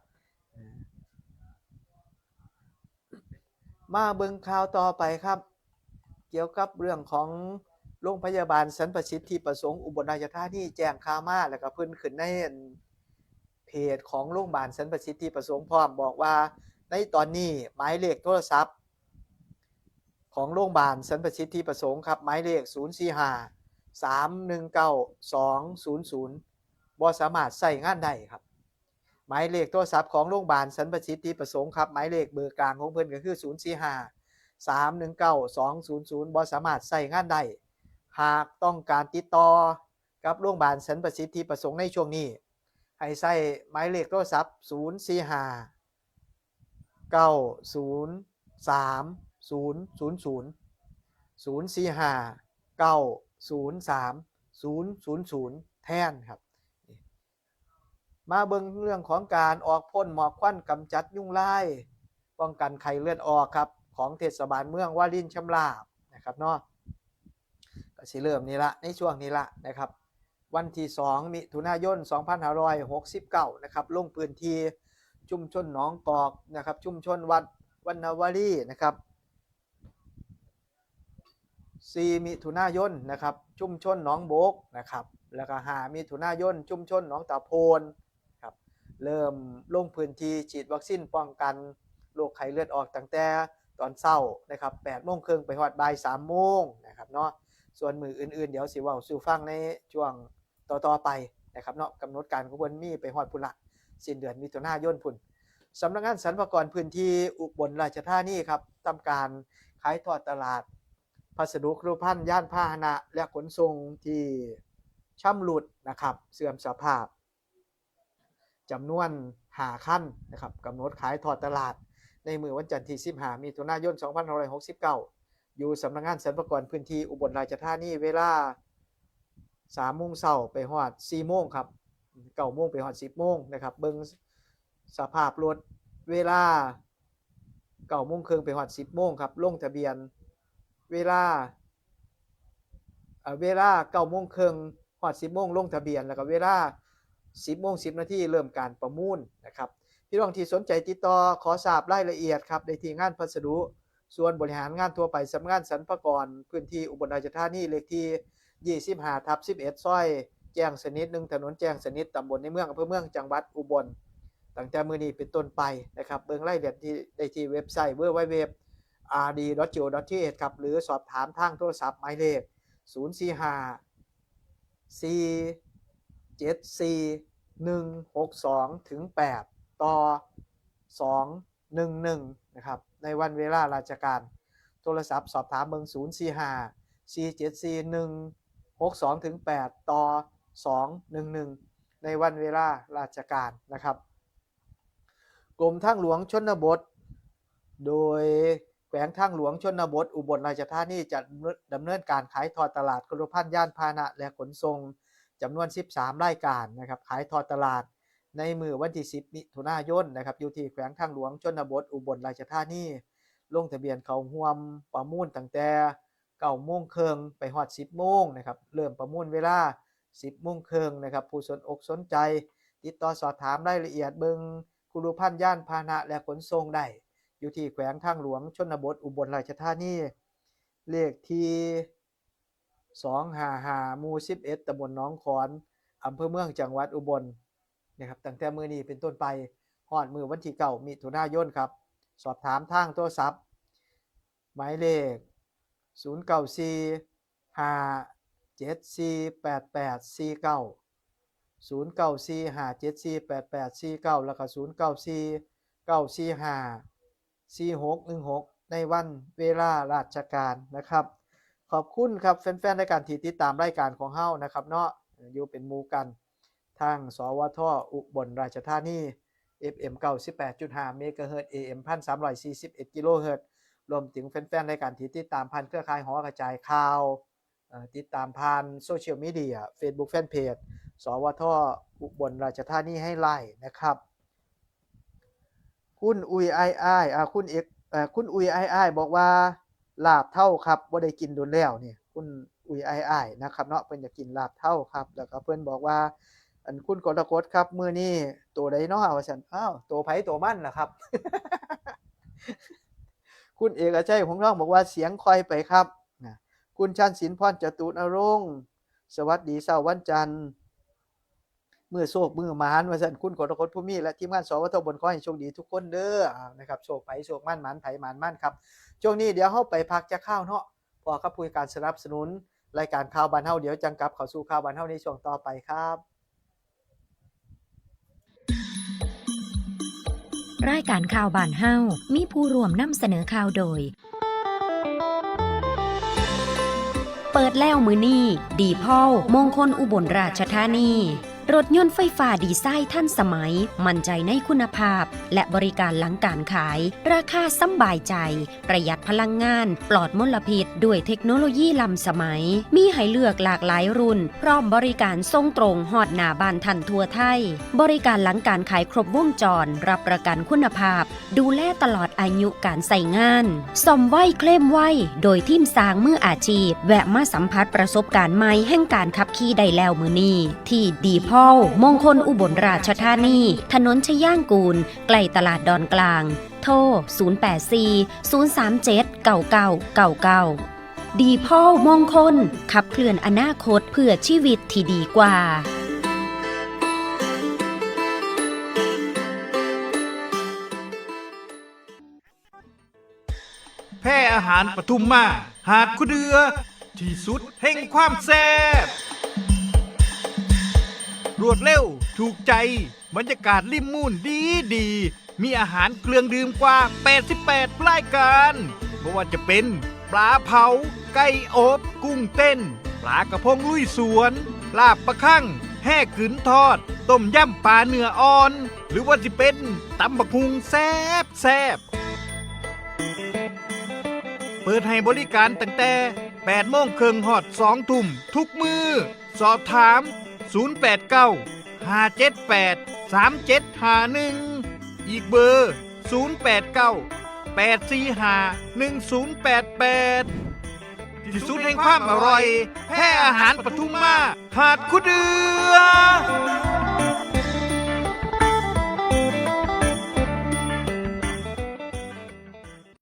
มาเบิ่งข่าวต่อไปครับ เกี่ยวกับเรื่องของโรงพยาบาลสรรพสิทธิประสงค์อุบลราชธานีแจ้งข่าวมา แล้วก็เพิ่นขึ้นในเพจของโรงพยาบาลสรรพสิทธิประสงค์พร้อม บอกว่าในตอนนี้หมายเลขโทรศัพท์ของโรงพยาบาลสรรพสิทธิประสงค์ครับ หมายเลข ศูนย์สี่ห้า สามหนึ่งเก้า สองศูนย์ศูนย์ บ่สามารถใช้งานได้ครับ หมายเลขโทรศัพท์ของโรงพยาบาลสรรพสิทธิประสงค์ครับ หมายเลขเบอร์กลางของเพิ่นก็คือ ศูนย์สี่ห้า สามหนึ่งเก้า สองศูนย์ศูนย์ บ่สามารถใช้งานได้ หากต้องการติดต่อกับโรงพยาบาลสรรพสิทธิประสงค์ในช่วงนี้ ให้ใช้หมายเลขโทรศัพท์ ศูนย์สี่ห้า เก้าศูนย์สาม ศูนย์ศูนย์ศูนย์ ศูนย์สี่ห้า เก้าศูนย์สาม ศูนย์ศูนย์ศูนย์ แทนครับ มาเบิ่งเรื่องของการออกพ่นหมอกควันกำจัดยุงลาย ป้องกันไข้เลือดออกครับ ของเทศบาลเมืองวารินชำราบนะครับเนาะ ก็สิเริ่มนี่ละ ในช่วงนี้ละนะครับ วันที่สองมิถุนายนสองพันห้าร้อยหกสิบเก้านะครับ ลงพื้นที่ชุมชนหนองกอกนะครับ ชุมชนวัดวรรณวลีนะครับ สี่มิถุนายนนะครับ ชุมชนหนองบกนะครับ แล้วก็ห้ามิถุนายน ชุมชนหนองตาโพนครับ เริ่มลงพื้นที่ฉีดวัคซีนป้องกันโรคไข้เลือดออกตั้งแต่ตอนเช้านะครับ แปดโมงครึ่งไปฮอดบ่ายสามโมงนะครับเนาะ ส่วนมื้ออื่นๆ เดี๋ยวสิเว้าสู่ฟังในช่วงต่อๆไปนะครับเนาะ กำหนดการของเพิ่นมีไปฮอดพุ้นละ สิ้นเดือนมิถุนายนพุ้น สำนักงานสรรพากรพื้นที่อุบลราชธานีครับ ทำการขายทอดตลาดพัสดุครุภัณฑ์ยานพาหนะ และขนส่งที่ชำรุดนะครับ เสื่อมสภาพ จำนวนห้าคันนะครับ กำหนดขายทอดตลาดในมื้อวันจันทร์ที่สิบห้ามิถุนายนสองพันห้าร้อยหกสิบเก้า อยู่สำนักงานสรรพากรพื้นที่อุบลราชธานี เวลาสามโมงเช้าไปฮอดสี่โมงครับ เก้าโมงไปฮอดสิบโมงนะครับ เบิ่งสภาพรถ เวลาเก้าโมงครึ่งไปฮอดสิบโมงครับ ลงทะเบียน เวลา เอ่อ เวลาเก้าโมงครึ่งฮอดสิบโมงลงทะเบียน แล้วก็เวลาสิบโมงสิบนาทีเริ่มการประมูลนะครับ พี่น้องที่สนใจติดต่อขอทราบรายละเอียดครับ ได้ที่งานพัสดุส่วนบริหารงานทั่วไป สำนักงานสรรพากรพื้นที่อุบลราชธานี เลขที่ยี่สิบห้าทับสิบเอ็ด ซอยแจ้งสนิทหนึ่ง ถนนแจ้งสนิท ตำบลในเมือง อำเภอเมือง จังหวัดอุบล ตั้งแต่มื้อนี้เป็นต้นไปนะครับ เบิ่งรายละเอียดที่ได้ที่เว็บไซต์ ดับเบิลยู ดับเบิลยู ดับเบิลยู ดอท จี โอ ดอท ที เอช ครับ หรือสอบถามทางโทรศัพท์หมายเลข ศูนย์สี่ห้า สี่เจ็ดสี่ หนึ่งหกสอง ถึง แปด ต่อ สองหนึ่งหนึ่ง นะครับ ในวันเวลาราชการ โทรศัพท์สอบถามเบิ่ง ศูนย์สี่ห้า สี่เจ็ดสี่ หนึ่งหกสอง ถึง แปด ต่อ สองหนึ่งหนึ่ง ในวันเวลาราชการนะครับ กรมทางหลวงชนบท โดยแขวงทางหลวงชนบทอุบลราชธานี จะดำเนินการขายทอดตลาดครุภัณฑ์ยานพาหนะและขนส่งจำนวนสิบสามรายการนะครับ ขายทอดตลาดในมื้อวันที่สิบมิถุนายนนะครับ อยู่ที่แขวงทางหลวงชนบทอุบลราชธานี ลงทะเบียนเข้าร่วมประมูลตั้งแต่เก้าโมงครึ่งไปฮอดสิบโมงนะครับ เริ่มประมูลเวลาสิบโมงครึ่งนะครับ ผู้สนอกสนใจติดต่อสอบถามรายละเอียดเบิ่งครุภัณฑ์ยานพาหนะและขนส่งได้ อยู่ที่แขวงทางหลวงชนบทอุบลราชธานี เลขที่สองห้าห้า หมู่สิบเอ็ด ตำบลหนองขอน อำเภอเมือง จังหวัดอุบลนะครับ ตั้งแต่มื้อนี้เป็นต้นไปฮอดมื้อวันที่เก้ามิถุนายนครับ สอบถามทางโทรศัพท์ หมายเลข ศูนย์เก้าสี่ ห้าเจ็ดสี่ แปดแปดสี่เก้า ศูนย์เก้าสี่ ห้าเจ็ดสี่ แปดแปดสี่เก้า แล้วก็ ศูนย์เก้าสี่ เก้าสี่ห้า สี่หกหนึ่งหก ในวันเวลาราชการนะครับ ขอบคุณครับแฟนๆรายการที่ติดตามรายการของเฮานะครับเนาะ อยู่เป็นหมู่กัน ทาง สวท อุบลราชธานี เอฟเอ็ม เก้าสิบแปดจุดห้าเมกะเฮิรตซ์ เอเอ็ม พันสามร้อยสี่สิบเอ็ดกิโลเฮิรตซ์ รวมถึงแฟนๆรายการที่ติดตามผ่านเครือข่ายหอกระจายข่าว เอ่อ ติดตามผ่านโซเชียลมีเดีย Facebook Fanpage สวท อุบลราชธานีไฮไลท์นะครับ คุณอุยอ้ายอ้าย อ่า คุณเอก เอ่อ คุณอุยอ้ายอ้ายบอกว่า ลาบเทาครับ บ่ได้กินโดนแล้วนี่ คุณอุยอ้ายอ้ายนะครับเนาะ เพิ่นอยากกินลาบเทาครับ แล้วก็เพิ่นบอกว่า อัน คุณกรกฎครับ มื้อนี้โตใดน้อ ว่าซั่น อ้าว โตไผโตมันล่ะครับ คุณเอกชัยหงส์ทองบอกว่า เสียงค่อยไปครับ นะ คุณชันศิลป์ พรจตุณรงค์ สวัสดีเช้าวันจันทร์ มื้อโชคมื้อหมาน ว่าซั่น คุณกรกฎ ภูมิ และทีมงาน สวท อุบล ขอให้โชคดีทุกคนเด้อ อ่า นะครับ โชคไผโชคมัน หมานไผหมานมันครับ ช่วงนี้เดี๋ยวเฮาไปพักจักคราวเนาะ พ้อกับผู้ให้การสนับสนุนรายการข่าวบ้านเฮา เดี๋ยวจั่งกลับเข้าสู่ข่าวบ้านเฮาในช่วงต่อไปครับ รายการข่าวบ้านเฮา มีผู้ร่วมนำเสนอข่าวโดย เปิดแล้วมื้อนี้ ดีพอล มงคลอุบลราชธานี รถยนต์ไฟฟ้าดีไซน์ทันสมัย มั่นใจในคุณภาพ และบริการหลังการขาย ราคาสำบายใจ ประหยัดพลังงาน ปลอดมลพิษ ด้วยเทคโนโลยีล้ำสมัย มีให้เลือกหลากหลายรุ่น พร้อมบริการส่งตรงฮอดหน้าบ้านท่านทั่วไทย บริการหลังการขายครบวงจร รับประกันคุณภาพ ดูแลตลอดอายุการใช้งาน ซ่อมไวเคลมไว โดยทีมช่างมืออาชีพ แวะมาสัมผัสประสบการณ์ใหม่แห่งการขับขี่ได้แล้วมื้อนี้ ที่ดีพอลมงคลอุบลราชธานี ถนนชยางกูล ใกล้ตลาดดอนกลาง โทร ศูนย์แปดสี่ ศูนย์สามเจ็ด เก้าเก้าเก้าเก้า ดีพอลมงคล ขับเคลื่อนอนาคตเพื่อชีวิตที่ดีกว่า แพร่อาหารปทุมมา หาดคูเดือ ที่สุดแห่งความแซ่บ รวดเร็ว ถูกใจ บรรยากาศริมมูลดีดี มีอาหารเครื่องดื่มกว่า แปดสิบแปด รายการ บ่ว่าจะเป็นปลาเผา ไก่อบ กุ้งเต้น ปลากระพงลุยสวน ลาบปลาคั่ง แห่กึ๋นทอด ต้มยำปลาเนื้ออ่อน หรือว่าสิเป็นตำบักหุ่งแซ่บแซ่บ เปิดให้บริการตั้งแต่ แปดโมงครึ่งฮอด สองทุ่ม ทุกมื้อ สอบถาม ศูนย์แปดเก้า ห้าเจ็ดแปด สามเจ็ดห้าหนึ่ง อีกเบอร์ ศูนย์แปดเก้า แปดสี่ห้า หนึ่งศูนย์แปดแปด ที่สุดแห่งความอร่อย แพร่อาหารปทุมมา หาดคูเดือ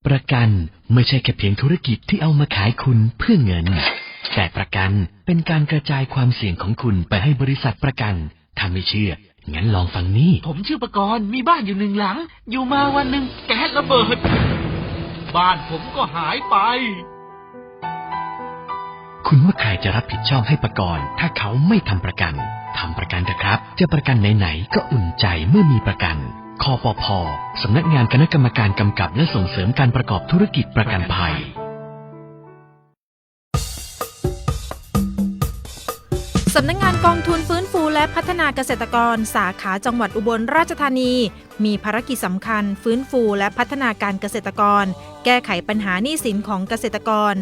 ประกันไม่ใช่แค่เพียงธุรกิจที่เอามาขายคุณเพื่อเงิน แต่ประกันเป็นการกระจายความเสี่ยงของคุณไปให้บริษัทประกัน ถ้าไม่เชื่อ งั้นลองฟังนี่ ผมชื่อประกรณ์ มีบ้านอยู่หนึ่งหลัง อยู่มาวันหนึ่งแก๊สระเบิด บ้านผมก็หายไป คุณว่าใครจะรับผิดชอบให้ประกรณ์ ถ้าเขาไม่ทำประกัน ทำประกันเถอะครับ จะประกันไหนๆ ก็อุ่นใจเมื่อมีประกัน คปภ สำนักงานคณะกรรมการกำกับและส่งเสริมการประกอบธุรกิจประกันภัย สำนักงานกองทุนฟื้นฟูและพัฒนาเกษตรกร สาขาจังหวัดอุบลราชธานี มีภารกิจสำคัญ ฟื้นฟูและพัฒนาการเกษตรกร แก้ไขปัญหาหนี้สินของเกษตรกร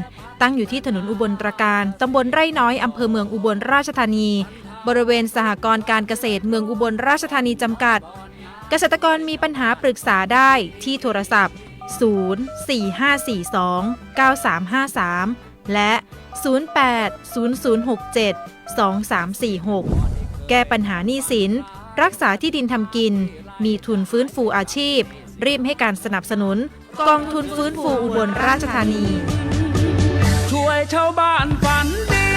ตั้งอยู่ที่ถนนอุบลตราการ ตำบลไร่น้อย อำเภอเมืองอุบลราชธานี บริเวณสหกรณ์การเกษตรเมืองอุบลราชธานีจำกัด เกษตรกรมีปัญหาปรึกษาได้ที่โทรศัพท์ ศูนย์ สี่ห้าสี่สอง เก้าสามห้าสาม และ ศูนย์แปด ศูนย์ศูนย์หกเจ็ด สองสามสี่หก แก้ปัญหาหนี้สิน รักษาที่ดินทำกิน มีทุนฟื้นฟูอาชีพ รีบให้การสนับสนุน กองทุนฟื้นฟูอุบลราชธานี ช่วยชาวบ้านฝันดี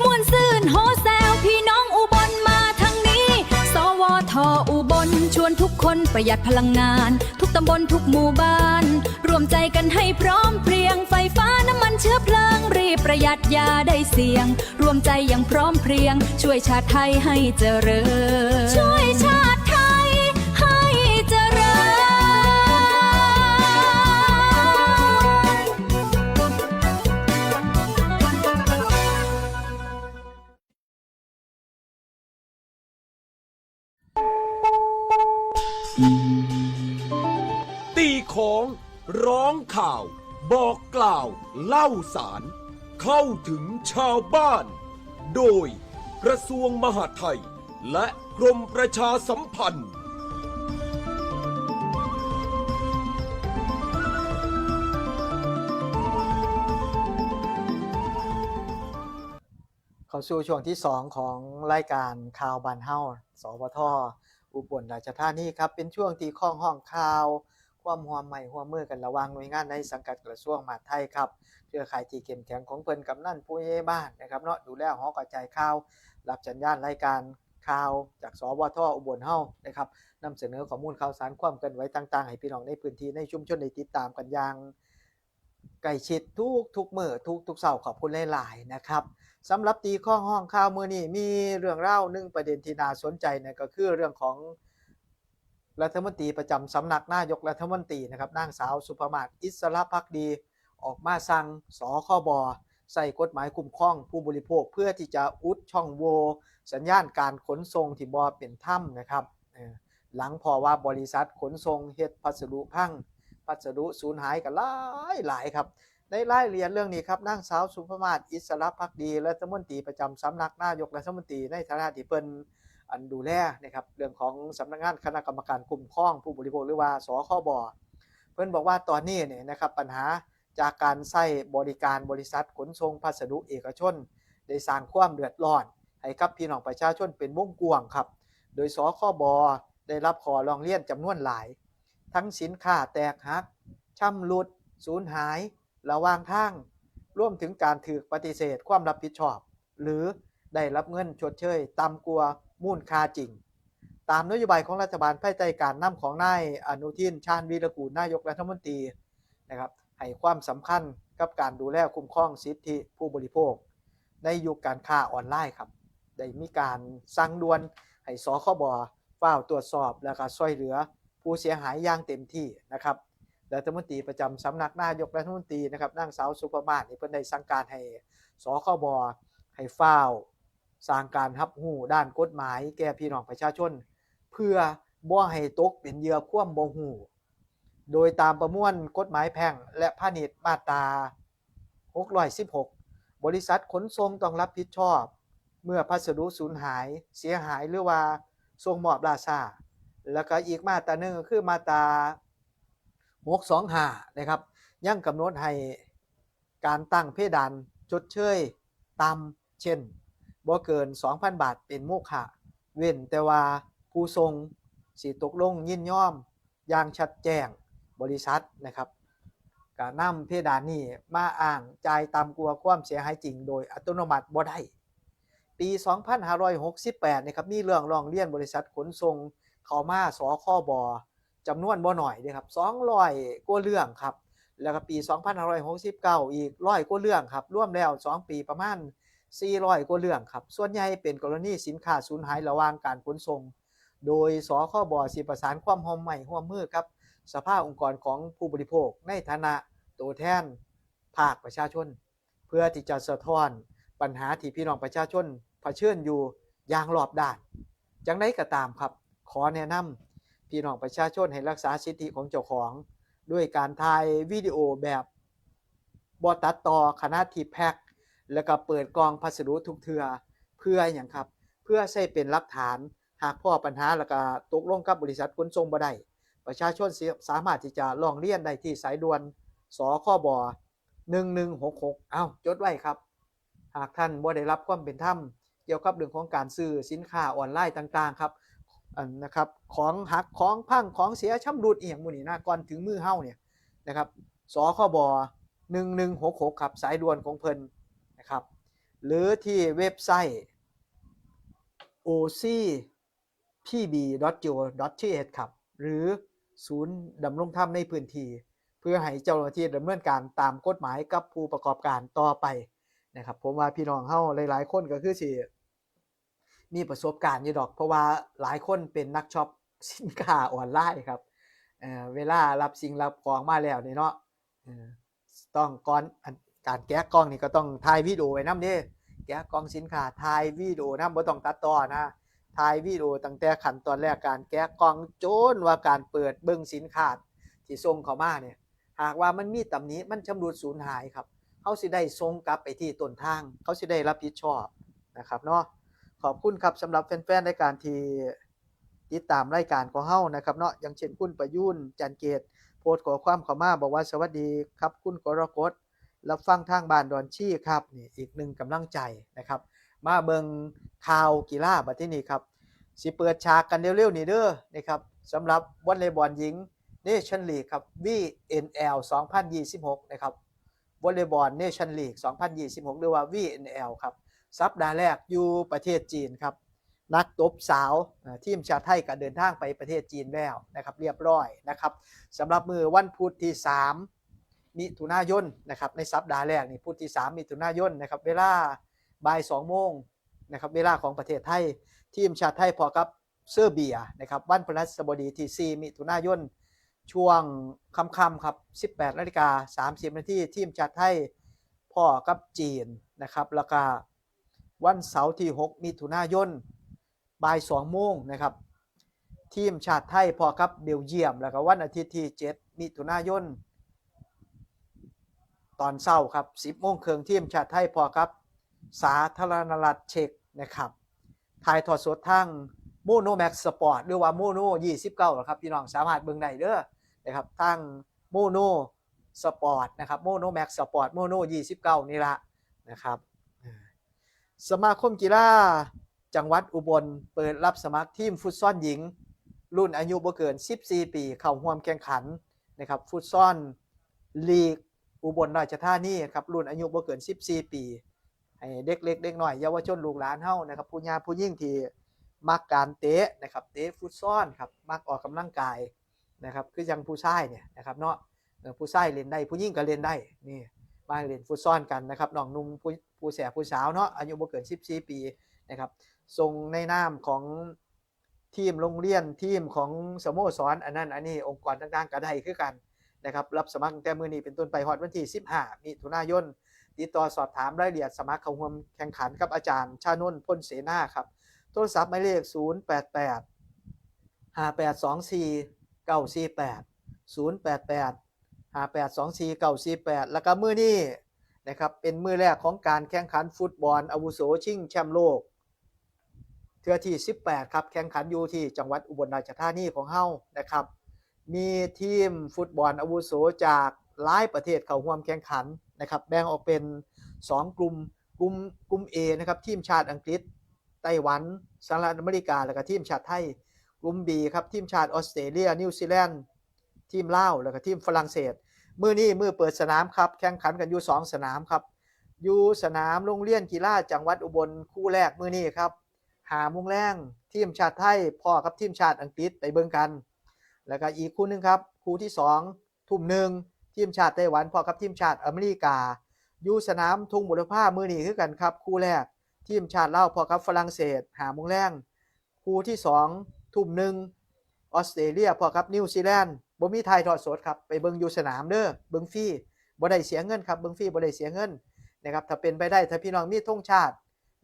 ม่วนซื่นโฮแซวพี่น้องอุบลมาทางนี้ สวท อุบลชวนทุกคนประหยัดพลังงาน ทุกตำบลทุกหมู่บ้าน ร่วมใจกันให้พร้อมเพรียง ไฟฟ้าน้ำมันเชื้อเพลิง รีบประหยัดอย่าได้เสี่ยง ร่วมใจอย่างพร้อมเพรียง ช่วยชาติไทยให้เจริญ ช่วยชาติไทยให้เจริญ ตีของ ร้องข่าว บอกกล่าว เล่าสาร เข้าถึงชาวบ้าน โดย กระทรวงมหาดไทย และกรมประชาสัมพันธ์ เข้าสู่ช่วงที่สองของรายการข่าวบ้านเฮา สวท อุบลราชธานีครับ เป็นช่วงที่คล้องห้องข่าว ความร่วมไม้ร่วมมือกันระหว่างหน่วยงานในสังกัดกระทรวงมหาดไทยครับ เครือข่ายที่เข้มแข็งของเพิ่น กำนัน ผู้ใหญ่บ้านนะครับเนาะ ดูแลหอกระจายข่าว รับสัญญาณรายการข่าวจาก สวท อุบลเฮานะครับ นำเสนอข้อมูลข่าวสาร ความเคลื่อนไหวต่างๆ ให้พี่น้องในพื้นที่ในชุมชนได้ติดตามกันอย่าง ใกล้ชิดทุกๆมื้อ ทุกๆเช้า ขอบคุณหลายๆนะครับ สำหรับตีคล้องห้องข่าวมื้อนี้ มีเรื่องราวหนึ่งประเด็นที่น่าสนใจ นั่นก็คือเรื่องของ รัฐมนตรีประจำสำนักนายกรัฐมนตรีนะครับ นางสาวสุภมาศ อิสระภักดี ออกมาสั่ง สคบ ใช้กฎหมายคุ้มครองผู้บริโภค เพื่อที่จะอุดช่องโหว่สัญญาณการขนส่งที่บ่เป็นธรรมนะครับ เอ่อ หลังพ้อว่าบริษัทขนส่งเฮ็ดพัสดุพัง พัสดุสูญหายกันหลายหลายครับ ในรายละเอียดเรื่องนี้ครับ นางสาวสุภมาศ อิสระภักดี รัฐมนตรีประจำสำนักนายกรัฐมนตรี ในฐานะที่เพิ่น อันดูแลนะครับ เรื่องของสำนักงานคณะกรรมการคุ้มครองผู้บริโภค หรือว่า สคบ เพิ่นบอกว่าตอนนี้เนี่ยนะครับ ปัญหาจากการใช้บริการบริษัทขนส่งพัสดุเอกชน ได้สร้างความเดือดร้อนให้กับพี่น้องประชาชนเป็นวงกว้างครับ โดย สคบ ได้รับข้อร้องเรียนจำนวนหลาย ทั้งสินค้าแตกหัก ชำรุด สูญหาย ระหว่างทาง รวมถึงการถูกปฏิเสธความรับผิดชอบ หรือได้รับเงินชดเชยต่ำกว่ามูลค่าจริง ตามนโยบายของรัฐบาลภายใต้การนำของนายอนุทิน ชาญวีรกูล นายกรัฐมนตรีนะครับ ให้ความสำคัญกับการดูแลคุ้มครองสิทธิผู้บริโภค ในยุคการค้าออนไลน์ครับ ได้มีการสั่งด่วนให้ สคบ ฟ้าวตรวจสอบ และก็ช่วยเหลือผู้เสียหายอย่างเต็มที่นะครับ รัฐมนตรีประจำสำนักนายกรัฐมนตรีนะครับ นางสาวสุภมาศนี่เพิ่นได้สั่งการให้ สคบ ให้ฟ้าวสร้างการรับรู้ด้านกฎหมายแก่พี่น้องประชาชน เพื่อบ่ให้ตกเป็นเหยื่อความบ่รู้ โดยตามประมวลกฎหมายแพ่งและพาณิชย์มาตรา หกร้อยสิบหก บริษัทขนส่งต้องรับผิดชอบ เมื่อพัสดุสูญหาย เสียหาย หรือว่าส่งมอบล่าช้า แล้วก็อีกมาตราหนึ่งก็คือมาตรา หกสองห้า นะครับ ยังกำหนดให้การตั้งเพดานชดเชยต่ำ เช่น บ่เกิน สองพัน บาทเป็นโมฆะ เว้นแต่ว่าผู้ส่งสิตกลงยินยอมอย่างชัดแจ้ง บริษัทนะครับ ก็นำเพดานนี้มาอ้างจ่ายต่ำกว่าความเสียหายจริงโดยอัตโนมัติบ่ได้ ปี สองพันห้าร้อยหกสิบแปด นะครับ มีเรื่องร้องเรียนบริษัทขนส่งเข้ามา สคบ จำนวนบ่น้อยเด้ครับ สองร้อย กว่าเรื่องครับ แล้วก็ปี สองพันห้าร้อยหกสิบเก้า อีกร้อยกว่าเรื่องครับ รวมแล้ว สอง ปีประมาณ สี่ร้อย กว่าเรื่องครับ ส่วนใหญ่เป็นกรณีสินค้าสูญหายระหว่างการขนส่ง โดย สคบ สิประสานความร่วมไม้ร่วมมือกับสภาองค์กรของผู้บริโภค ในฐานะตัวแทนภาคประชาชน เพื่อที่จะสะท้อนปัญหาที่พี่น้องประชาชนเผชิญอยู่อย่างรอบด้าน จังใดก็ตามครับ ขอแนะนำพี่น้องประชาชนให้รักษาสิทธิของเจ้าของ ด้วยการถ่ายวิดีโอแบบบ่ตัดต่อขณะที่แพ็ค แล้วก็เปิดกล่องพัสดุทุกเทื่อ เพื่อหยังครับ เพื่อใช้เป็นหลักฐาน หากพ้อปัญหาแล้วก็ตกลงกับบริษัทขนส่งบ่ได้ ประชาชนสิสามารถที่จะร้องเรียนได้ที่สายด่วน สคบ หนึ่งหนึ่งหกหก เอ้า จดไว้ครับ หากท่านบ่ได้รับความเป็นธรรมเกี่ยวกับเรื่องของการซื้อสินค้าออนไลน์ต่างๆ ครับ อันนะครับ ของหัก ของพัง ของเสีย ชำรุดอีหยังหมู่นี้นะ ก่อนถึงมือเฮาเนี่ยนะครับ สคบ หนึ่งหนึ่งหกหก ครับ สายด่วนของเพิ่นนะครับ หรือที่เว็บไซต์ โอซี พีบี ดอท จี โอ ดอท ที เอช ครับ หรือศูนย์ดำรงธรรมในพื้นที่ เพื่อให้เจ้าหน้าที่ดำเนินการตามกฎหมายกับผู้ประกอบการต่อไปนะครับ ผมว่าพี่น้องเฮาหลายๆ คนก็คือสิมีประสบการณ์อยู่ดอก เพราะว่าหลายคนเป็นนักช็อปสินค้าออนไลน์ครับ เอ่อ เวลารับสิ่งรับของมาแล้วนี่เนาะ เอ่อ ต้องก่อน อัน การแกะกล่องนี่ก็ต้องถ่ายวิดีโอไว้นำเด้ แกะกล่องสินค้า ถ่ายวิดีโอนำ บ่ต้องตัดต่อนะ ถ่ายวิดีโอตั้งแต่ขั้นตอนแรกการแกะกล่อง จนว่าการเปิดเบิ่งสินค้าที่ส่งเข้ามาเนี่ย หากว่ามันมีตำหนิ มันชำรุดสูญหายครับ เฮาสิได้ส่งกลับไปที่ต้นทาง เขาสิได้รับผิดชอบนะครับเนาะ ขอบคุณครับ สำหรับแฟนๆ รายการที่ติดตามรายการของเฮานะครับเนาะ อย่างเช่นคุณประยูน จันเกต โพสต์ข้อความเข้ามาบอกว่า "สวัสดีครับคุณกรกฎ รับฟังทางบ้านดอนชีครับ" นี่อีกหนึ่งกำลังใจนะครับ มาเบิ่งข่าวกีฬาบัดทีนี้ครับ สิเปิดฉากกันเร็วๆ นี่เด้อนะครับ สำหรับวอลเลย์บอลหญิงเนชั่นลีกครับ วีเอ็นแอล สองพันยี่สิบหก นะครับ วอลเลย์บอลเนชั่นลีก สองพันยี่สิบหก หรือว่า วีเอ็นแอล ครับ สัปดาห์แรกอยู่ประเทศจีนครับ นักตบสาว เอ่อ ทีมชาติไทยก็เดินทางไปประเทศจีนแล้วนะครับ เรียบร้อยนะครับ สำหรับมื้อวันพุธที่ สาม มิถุนายนนะครับ ในสัปดาห์แรกนี่ พุธที่ สาม มิถุนายนนะครับ เวลาบ่าย สอง โมงนะครับ เวลาของประเทศไทย ทีมชาติไทยพ้อกับ เซอร์เบียนะครับ วันพฤหัสบดีที่สี่มิถุนายน ช่วงค่ำๆครับ สิบแปดนาฬิกาสามสิบนาที ทีมชาติไทยพ้อกับจีนนะครับ แล้วก็วันเสาร์ที่หกมิถุนายน บ่ายสองโมงนะครับ ทีมชาติไทยพ้อกับเบลเยียม แล้วก็วันอาทิตย์ที่เจ็ดมิถุนายน ตอนเช้าครับ สิบโมงครึ่ง ทีมชาติไทยพ้อกับสาธารณรัฐเช็กนะครับ ถ่ายทอดสดทางโมโนแม็กสปอร์ต หรือว่าโมโนยี่สิบเก้าครับ พี่น้องสามารถเบิ่งได้เด้อนะครับ ทางโมโนสปอร์ตนะครับ โมโนแม็กสปอร์ต โมโนยี่สิบเก้านี่ละนะครับ สมาคมกีฬาจังหวัดอุบลเปิดรับสมัครทีมฟุตซอลหญิง รุ่นอายุบ่เกินสิบสี่ปี เข้าร่วมแข่งขันนะครับ ฟุตซอลลีกอุบลราชธานีครับ รุ่นอายุบ่เกินสิบสี่ปี ให้เด็กเล็กเด็กน้อยเยาวชนลูกหลานเฮานะครับ ผู้ย่าผู้หญิงที่มักการเตะนะครับ เตะฟุตซอลครับ มักออกกำลังกายนะครับ คือจั่งผู้ชายเนี่ยนะครับเนาะ เอ่อ ผู้ชายเล่นได้ ผู้หญิงก็เล่นได้ นี่ มาเล่นฟุตซอลกันนะครับ น้องหนุ่มผู้ผู้แสบผู้สาวเนาะ อายุบ่เกินสิบสี่ปีนะครับ ส่งในนามของทีมโรงเรียน ทีมของสโมสร อันนั้นอันนี้ องค์กรต่างๆก็ได้คือกันนะครับ รับสมัครตั้งแต่มื้อนี้เป็นต้นไปฮอดวันที่สิบห้ามิถุนายน ติดต่อสอบถามรายละเอียดสมัครเข้าร่วมแข่งขันกับอาจารย์ชานนท์ พลเสนาครับ โทรศัพท์หมายเลข ศูนย์แปดแปด ห้าแปดสองสี่ เก้าสี่แปด ศูนย์แปดแปด ห้าแปดสองสี่ เก้าสี่แปด แล้วก็มื้อนี้นะครับ เป็นมื้อแรกของการแข่งขันฟุตบอลอาวุโสชิงแชมป์โลก เทื่อที่สิบแปดครับ แข่งขันอยู่ที่จังหวัดอุบลราชธานีของเฮานะครับ มีทีมฟุตบอลอาวุโสจากหลายประเทศเข้าร่วมแข่งขันนะครับ แบ่งออกเป็นสองกลุ่ม กลุ่ม กลุ่ม A นะครับ ทีมชาติอังกฤษ ไต้หวัน สหรัฐอเมริกา แล้วก็ทีมชาติไทย กลุ่ม B ครับ ทีมชาติออสเตรเลีย นิวซีแลนด์ ทีมลาว แล้วก็ทีมฝรั่งเศส มื้อนี้มื้อเปิดสนามครับ แข่งขันกันอยู่สองสนามครับ อยู่สนามโรงเรียนกีฬาจังหวัดอุบล คู่แรกมื้อนี้ครับ ห้าโมงแลง ทีมชาติไทยพ้อกับทีมชาติอังกฤษ ไปเบิ่งกัน แล้วก็อีกคู่หนึ่งครับ คู่ที่สอง ทุ่มหนึ่ง ทีมชาติไต้หวันพ้อกับทีมชาติอเมริกา อยู่สนามทุ่งบุรพามื้อนี้คือกันครับ คู่แรก ทีมชาติลาวพ้อกับฝรั่งเศส ห้าโมงแลง คู่ที่สอง ทุ่มหนึ่ง ออสเตรเลียพ้อกับนิวซีแลนด์ บ่มีถ่ายทอดสดครับ ไปเบิ่งอยู่สนามเด้อ เบิ่งฟรี บ่ได้เสียเงินครับ เบิ่งฟรี บ่ได้เสียเงินนะครับ ถ้าเป็นไปได้ ถ้าพี่น้องมีธงชาติ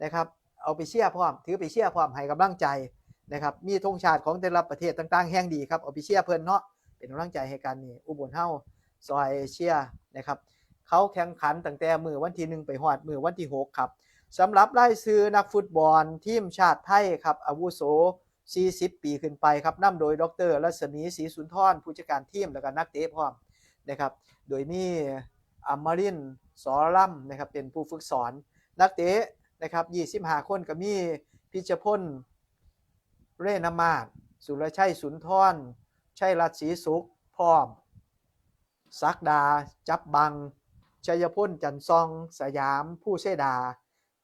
นะครับ เอาไปเชียร์พร้อม ถือไปเชียร์พร้อม ให้กำลังใจนะครับ มีธงชาติของแต่ละประเทศต่างๆ แห่งดีครับ เอาไปเชียร์เพิ่นเนาะ เป็นกำลังใจให้กัน นี่ อุบลเฮาซอยเชียร์นะครับ เขาแข่งขันตั้งแต่มื้อวันที่หนึ่งไปฮอดมื้อวันที่หกครับ สำหรับรายชื่อนักฟุตบอลทีมชาติไทยครับ อาวุโสสี่สิบปีขึ้นไปครับ นำโดย ดอกเตอร์ รัศมี ศรีสุนทร ผู้จัดการทีม แล้วก็นักเตะพร้อมนะครับ โดยมีอมรินทร์ สอลำนะครับ เป็นผู้ฝึกสอน นักเตะนะครับ ยี่สิบห้าคน ก็มี พิชพล เรนมาศ สุรชัย สุนทร ชัยรัตน์ ศรีสุข พร้อม ศักดา จับบัง ชัยพล จันทร์ซอง สยาม ผู้เสดา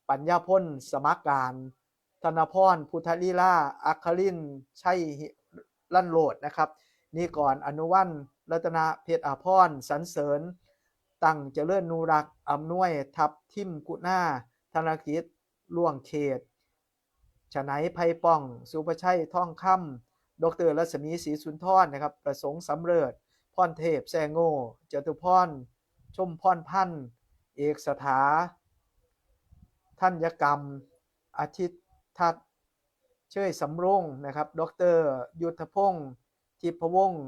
ปัญญาพล สมัครการ ธนพร พุทธลีลา อัครินทร์ ชัยหิรันโลดนะครับ นิกร อนุวัลย์ รัตนเพชรอาภรณ์ สรรเสริญ ตั้งเจริญนุรักษ์ อำนวย ทัพทิมกุณา ธนกิจ ล่วงเขต ฉไน ไพป้อง สุภชัย ทองคำ ดอกเตอร์ รัศมี ศรีสุนทรนะครับ ประสงค์ สำเริจ พรเทพ แซงโง่ จตุพร ชมพรพันธ์ เอกสถา ธัญกรรม อาทิตย์ทัศน์ เชยสำโรงนะครับ ดอกเตอร์ ยุทธพงศ์ ทิพวงศ์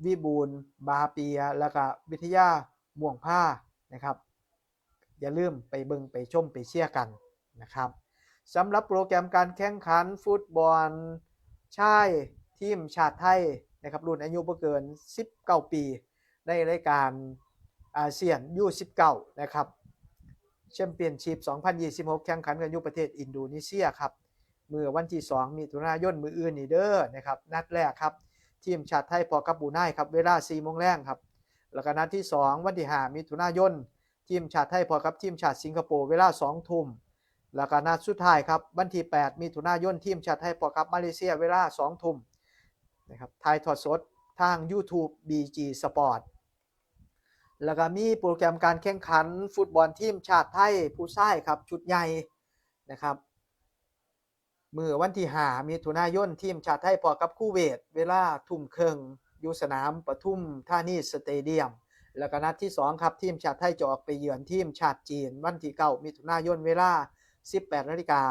วิบูลย์ บาเปีย แล้วก็วิทยา ม่วงผ้านะครับ อย่าลืมไปเบิ่งไปชมไปเชียร์กันนะครับ สำหรับโปรแกรมการแข่งขันฟุตบอลชายทีมชาติไทยนะครับ รุ่นอายุบ่เกินสิบเก้าปี ในรายการอาเซียน ยู สิบเก้า นะครับ แชมเปี้ยนชิพ สองพันยี่สิบหก แข่งขันกันอยู่ประเทศอินโดนีเซียครับ มื้อวันที่สองมิถุนายน มื้ออื่นนี่เด้อนะครับ นัดแรกครับ ทีมชาติไทยพ้อกับบรูไนครับ เวลาสี่โมงแลงครับ แล้วก็นัดที่สอง วันที่ห้ามิถุนายน ทีมชาติไทยพ้อกับทีมชาติสิงคโปร์ เวลาสองทุ่ม แล้วก็นัดสุดท้ายครับ วันที่แปดมิถุนายน ทีมชาติไทยพ้อกับมาเลเซีย เวลาสองทุ่มนะครับ ถ่ายทอดสดทาง YouTube บีจี Sport แล้วก็มีโปรแกรมการแข่งขันฟุตบอลทีมชาติไทยผู้ชายครับ ชุดใหญ่นะครับ มื้อวันที่ห้ามิถุนายน ทีมชาติไทยพ้อกับคูเวต เวลาทุ่มครึ่ง อยู่สนามปทุมธานีสเตเดียม แล้วก็นัดที่สองครับ ทีมชาติไทยจะออกไปเยือนทีมชาติจีน วันที่เก้ามิถุนายน เวลาสิบแปดนาฬิกา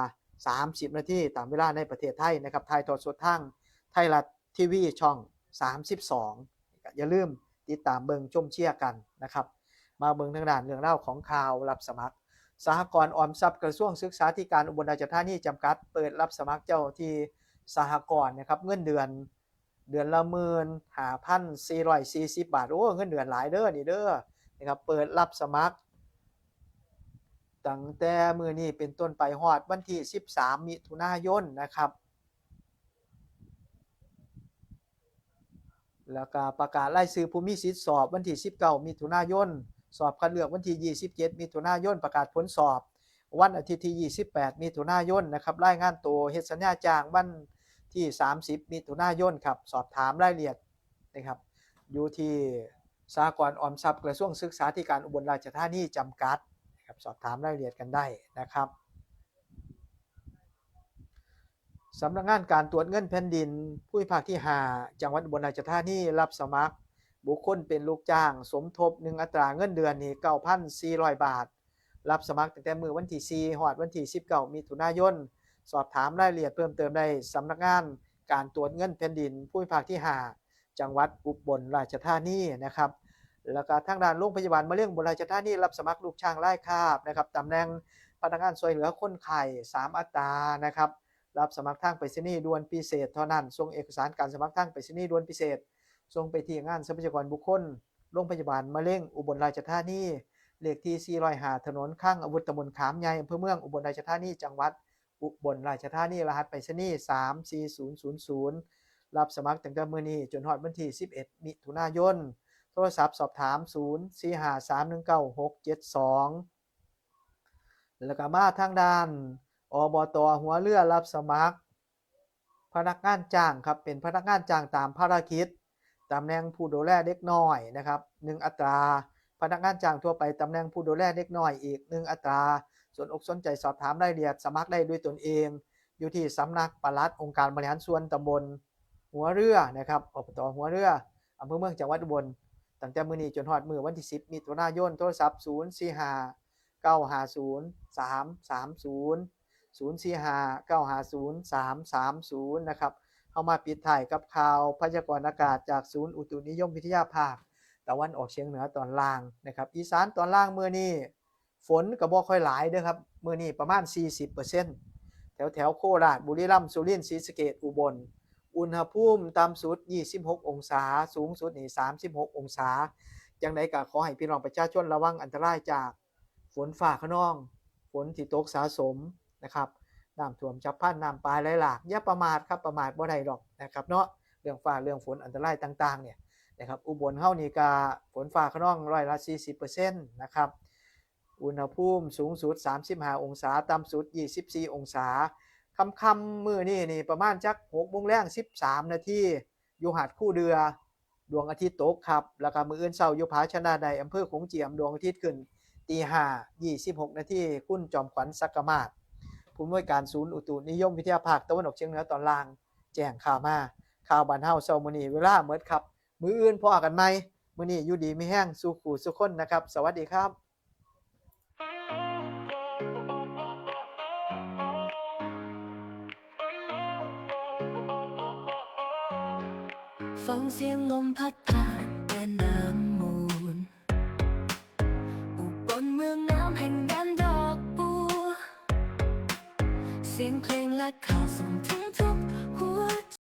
สามสิบนาที ตามเวลาในประเทศไทยนะครับ ถ่ายทอดสดทางไทยรัฐทีวีช่องสามสิบสอง ก็อย่าลืมติดตามเบิ่งชมเชียร์กันนะครับ มาเบิ่งทางด้านเรื่องราวของข่าวรับสมัคร สหกรณ์ออมทรัพย์กระทรวงศึกษาธิการอุบลราชธานีจำกัด เปิดรับสมัครเจ้าหน้าที่สหกรณ์นะครับ เงินเดือน เดือนละหมื่นห้าพันสี่ร้อยสี่สิบบาท โอ้ เงินเดือนหลายเด้อนี่เด้อนะครับ เปิดรับสมัคร ตั้งแต่มื้อนี้เป็นต้นไปฮอดวันที่สิบสามมิถุนายนนะครับ แล้วก็ประกาศรายชื่อผู้มีสิทธิ์สอบวันที่สิบเก้ามิถุนายน สอบคัดเลือกวันที่ยี่สิบเจ็ดมิถุนายน ประกาศผลสอบวันอาทิตย์ที่ยี่สิบแปดมิถุนายนนะครับ รายงานตัวเฮ็ดสัญญาจ้างวันที่สามสิบมิถุนายนครับ สอบถามรายละเอียดนะครับ อยู่ที่สหกรณ์ออมทรัพย์กระทรวงศึกษาธิการอุบลราชธานีจำกัดนะครับ สอบถามรายละเอียดกันได้นะครับ สำนักงานการตรวจเงินแผ่นดินภูมิภาคที่ห้า จังหวัดอุบลราชธานีรับสมัครบุคคลเป็นลูกจ้างสมทบหนึ่งอัตราเงินเดือนนี่เก้าพันสี่ร้อยบาท รับสมัครตั้งแต่มื้อวันที่สี่ฮอดวันที่สิบเก้ามิถุนายน สอบถามรายละเอียดเพิ่มเติมได้สำนักงานการตรวจเงินแผ่นดินภูมิภาคที่ห้า จังหวัดอุบลราชธานีนะครับ แล้วก็ทางด้านโรงพยาบาลมะเร็งอุบลราชธานีรับสมัครลูกจ้างลายคาบนะครับ ตำแหน่งพนักงานช่วยเหลือคนไข้สามอัตรานะครับ รับสมัครทางไปรษณีย์ด่วนพิเศษเท่านั้น ส่งเอกสารการสมัครทางไปรษณีย์ด่วนพิเศษ ส่งไปที่งานทรัพยากรบุคคล โรงพยาบาลมะเร็งอุบลราชธานี เลขที่สี่ร้อยห้า ถนนคลังอาวุธ ตำบลขามใหญ่ อำเภอเมืองอุบลราชธานี จังหวัดอุบลราชธานี รหัสไปรษณีย์สามสี่ศูนย์ศูนย์ศูนย์ รับสมัครตั้งแต่มื้อนี้จนฮอดวันที่สิบเอ็ดมิถุนายน โทรศัพท์สอบถามศูนย์สี่ห้าสามหนึ่งเก้าหกเจ็ดสอง แล้วก็มาทางด้าน อบต.หัวเรือรับสมัครพนักงานจ้างครับ เป็นพนักงานจ้างตามภารกิจ ตำแหน่งผู้ดูแลเด็กน้อยนะครับ หนึ่งอัตรา พนักงานจ้างทั่วไปตำแหน่งผู้ดูแลเด็กน้อยอีกหนึ่งอัตรา สนอกสนใจสอบถามรายละเอียดสมัครได้ด้วยตนเอง อยู่ที่สำนักปลัดองค์การบริหารส่วนตำบลหัวเรือนะครับ อบต.หัวเรือ อำเภอเมืองจังหวัดอุบล ตั้งแต่มื้อนี้จนฮอดมื้อวันที่สิบมิถุนายน โทรศัพท์ศูนย์สี่ห้าเก้าห้าศูนย์สามสามศูนย์ ศูนย์สี่ห้าเก้าห้าศูนย์สามสามศูนย์ นะครับ เฮามาปิดท้ายกับข่าวพยากรณ์อากาศจากศูนย์อุตุนิยมวิทยาภาคตะวันออกเฉียงเหนือตอนล่างนะครับ อีสานตอนล่างมื้อนี้ ฝนก็บ่ค่อยหลายเด้อครับ มื้อนี้ประมาณสี่สิบเปอร์เซ็นต์ แถวแถวโคราช บุรีรัมย์ สุรินทร์ ศรีสะเกษ อุบล อุณหภูมิต่ำสุดยี่สิบหกองศา สูงสุดนี่สามสิบหกองศา จังใดก็ขอให้พี่น้องประชาชนระวังอันตรายจากฝนฟ้าคะนอง ฝนที่ตกสะสมนะครับ น้ำท่วมฉับพลัน น้ำป่าไหลหลาก อย่าประมาทครับ ประมาทบ่ได้ดอกนะครับเนาะ เรื่องฟ้าเรื่องฝนอันตรายต่างๆ เนี่ยนะครับ อุบลเฮานี่ก็ฝนฟ้าคะนองร้อยละสี่สิบเปอร์เซ็นต์ นะครับ อุณหภูมิสูงสุดสามสิบห้าองศา ต่ำสุดยี่สิบสี่องศา ค่ำๆ มื้อนี้นี่ประมาณจักหกโมงแลงสิบสามนาที อยู่หาดคูเดือ ดวงอาทิตย์ตกครับ แล้วก็มื้ออื่นเช้าอยู่ผาชะนะได อำเภอโขงเจียม ดวงอาทิตย์ขึ้นตีห้ายี่สิบหกนาที คุณจอมขวัญ ศักดิ์มาศ ผู้อำนวยการศูนย์อุตุนิยมวิทยาภาคตะวันออกเฉียงเหนือตอนล่าง แจ้งข่าวมา ข่าวบ้านเฮาเช้ามื้อนี้เวลาหมดครับ มื้ออื่นพ้อกันใหม่ มื้อนี้อยู่ดีมีแฮงสู่คู่สู่คนนะครับ สวัสดีครับ ฟังเสียงลมพัดผ่านแม่น้ำมูล อุบลเมืองน้ำแห่งแดนดอกบัว เสียงเพลงและค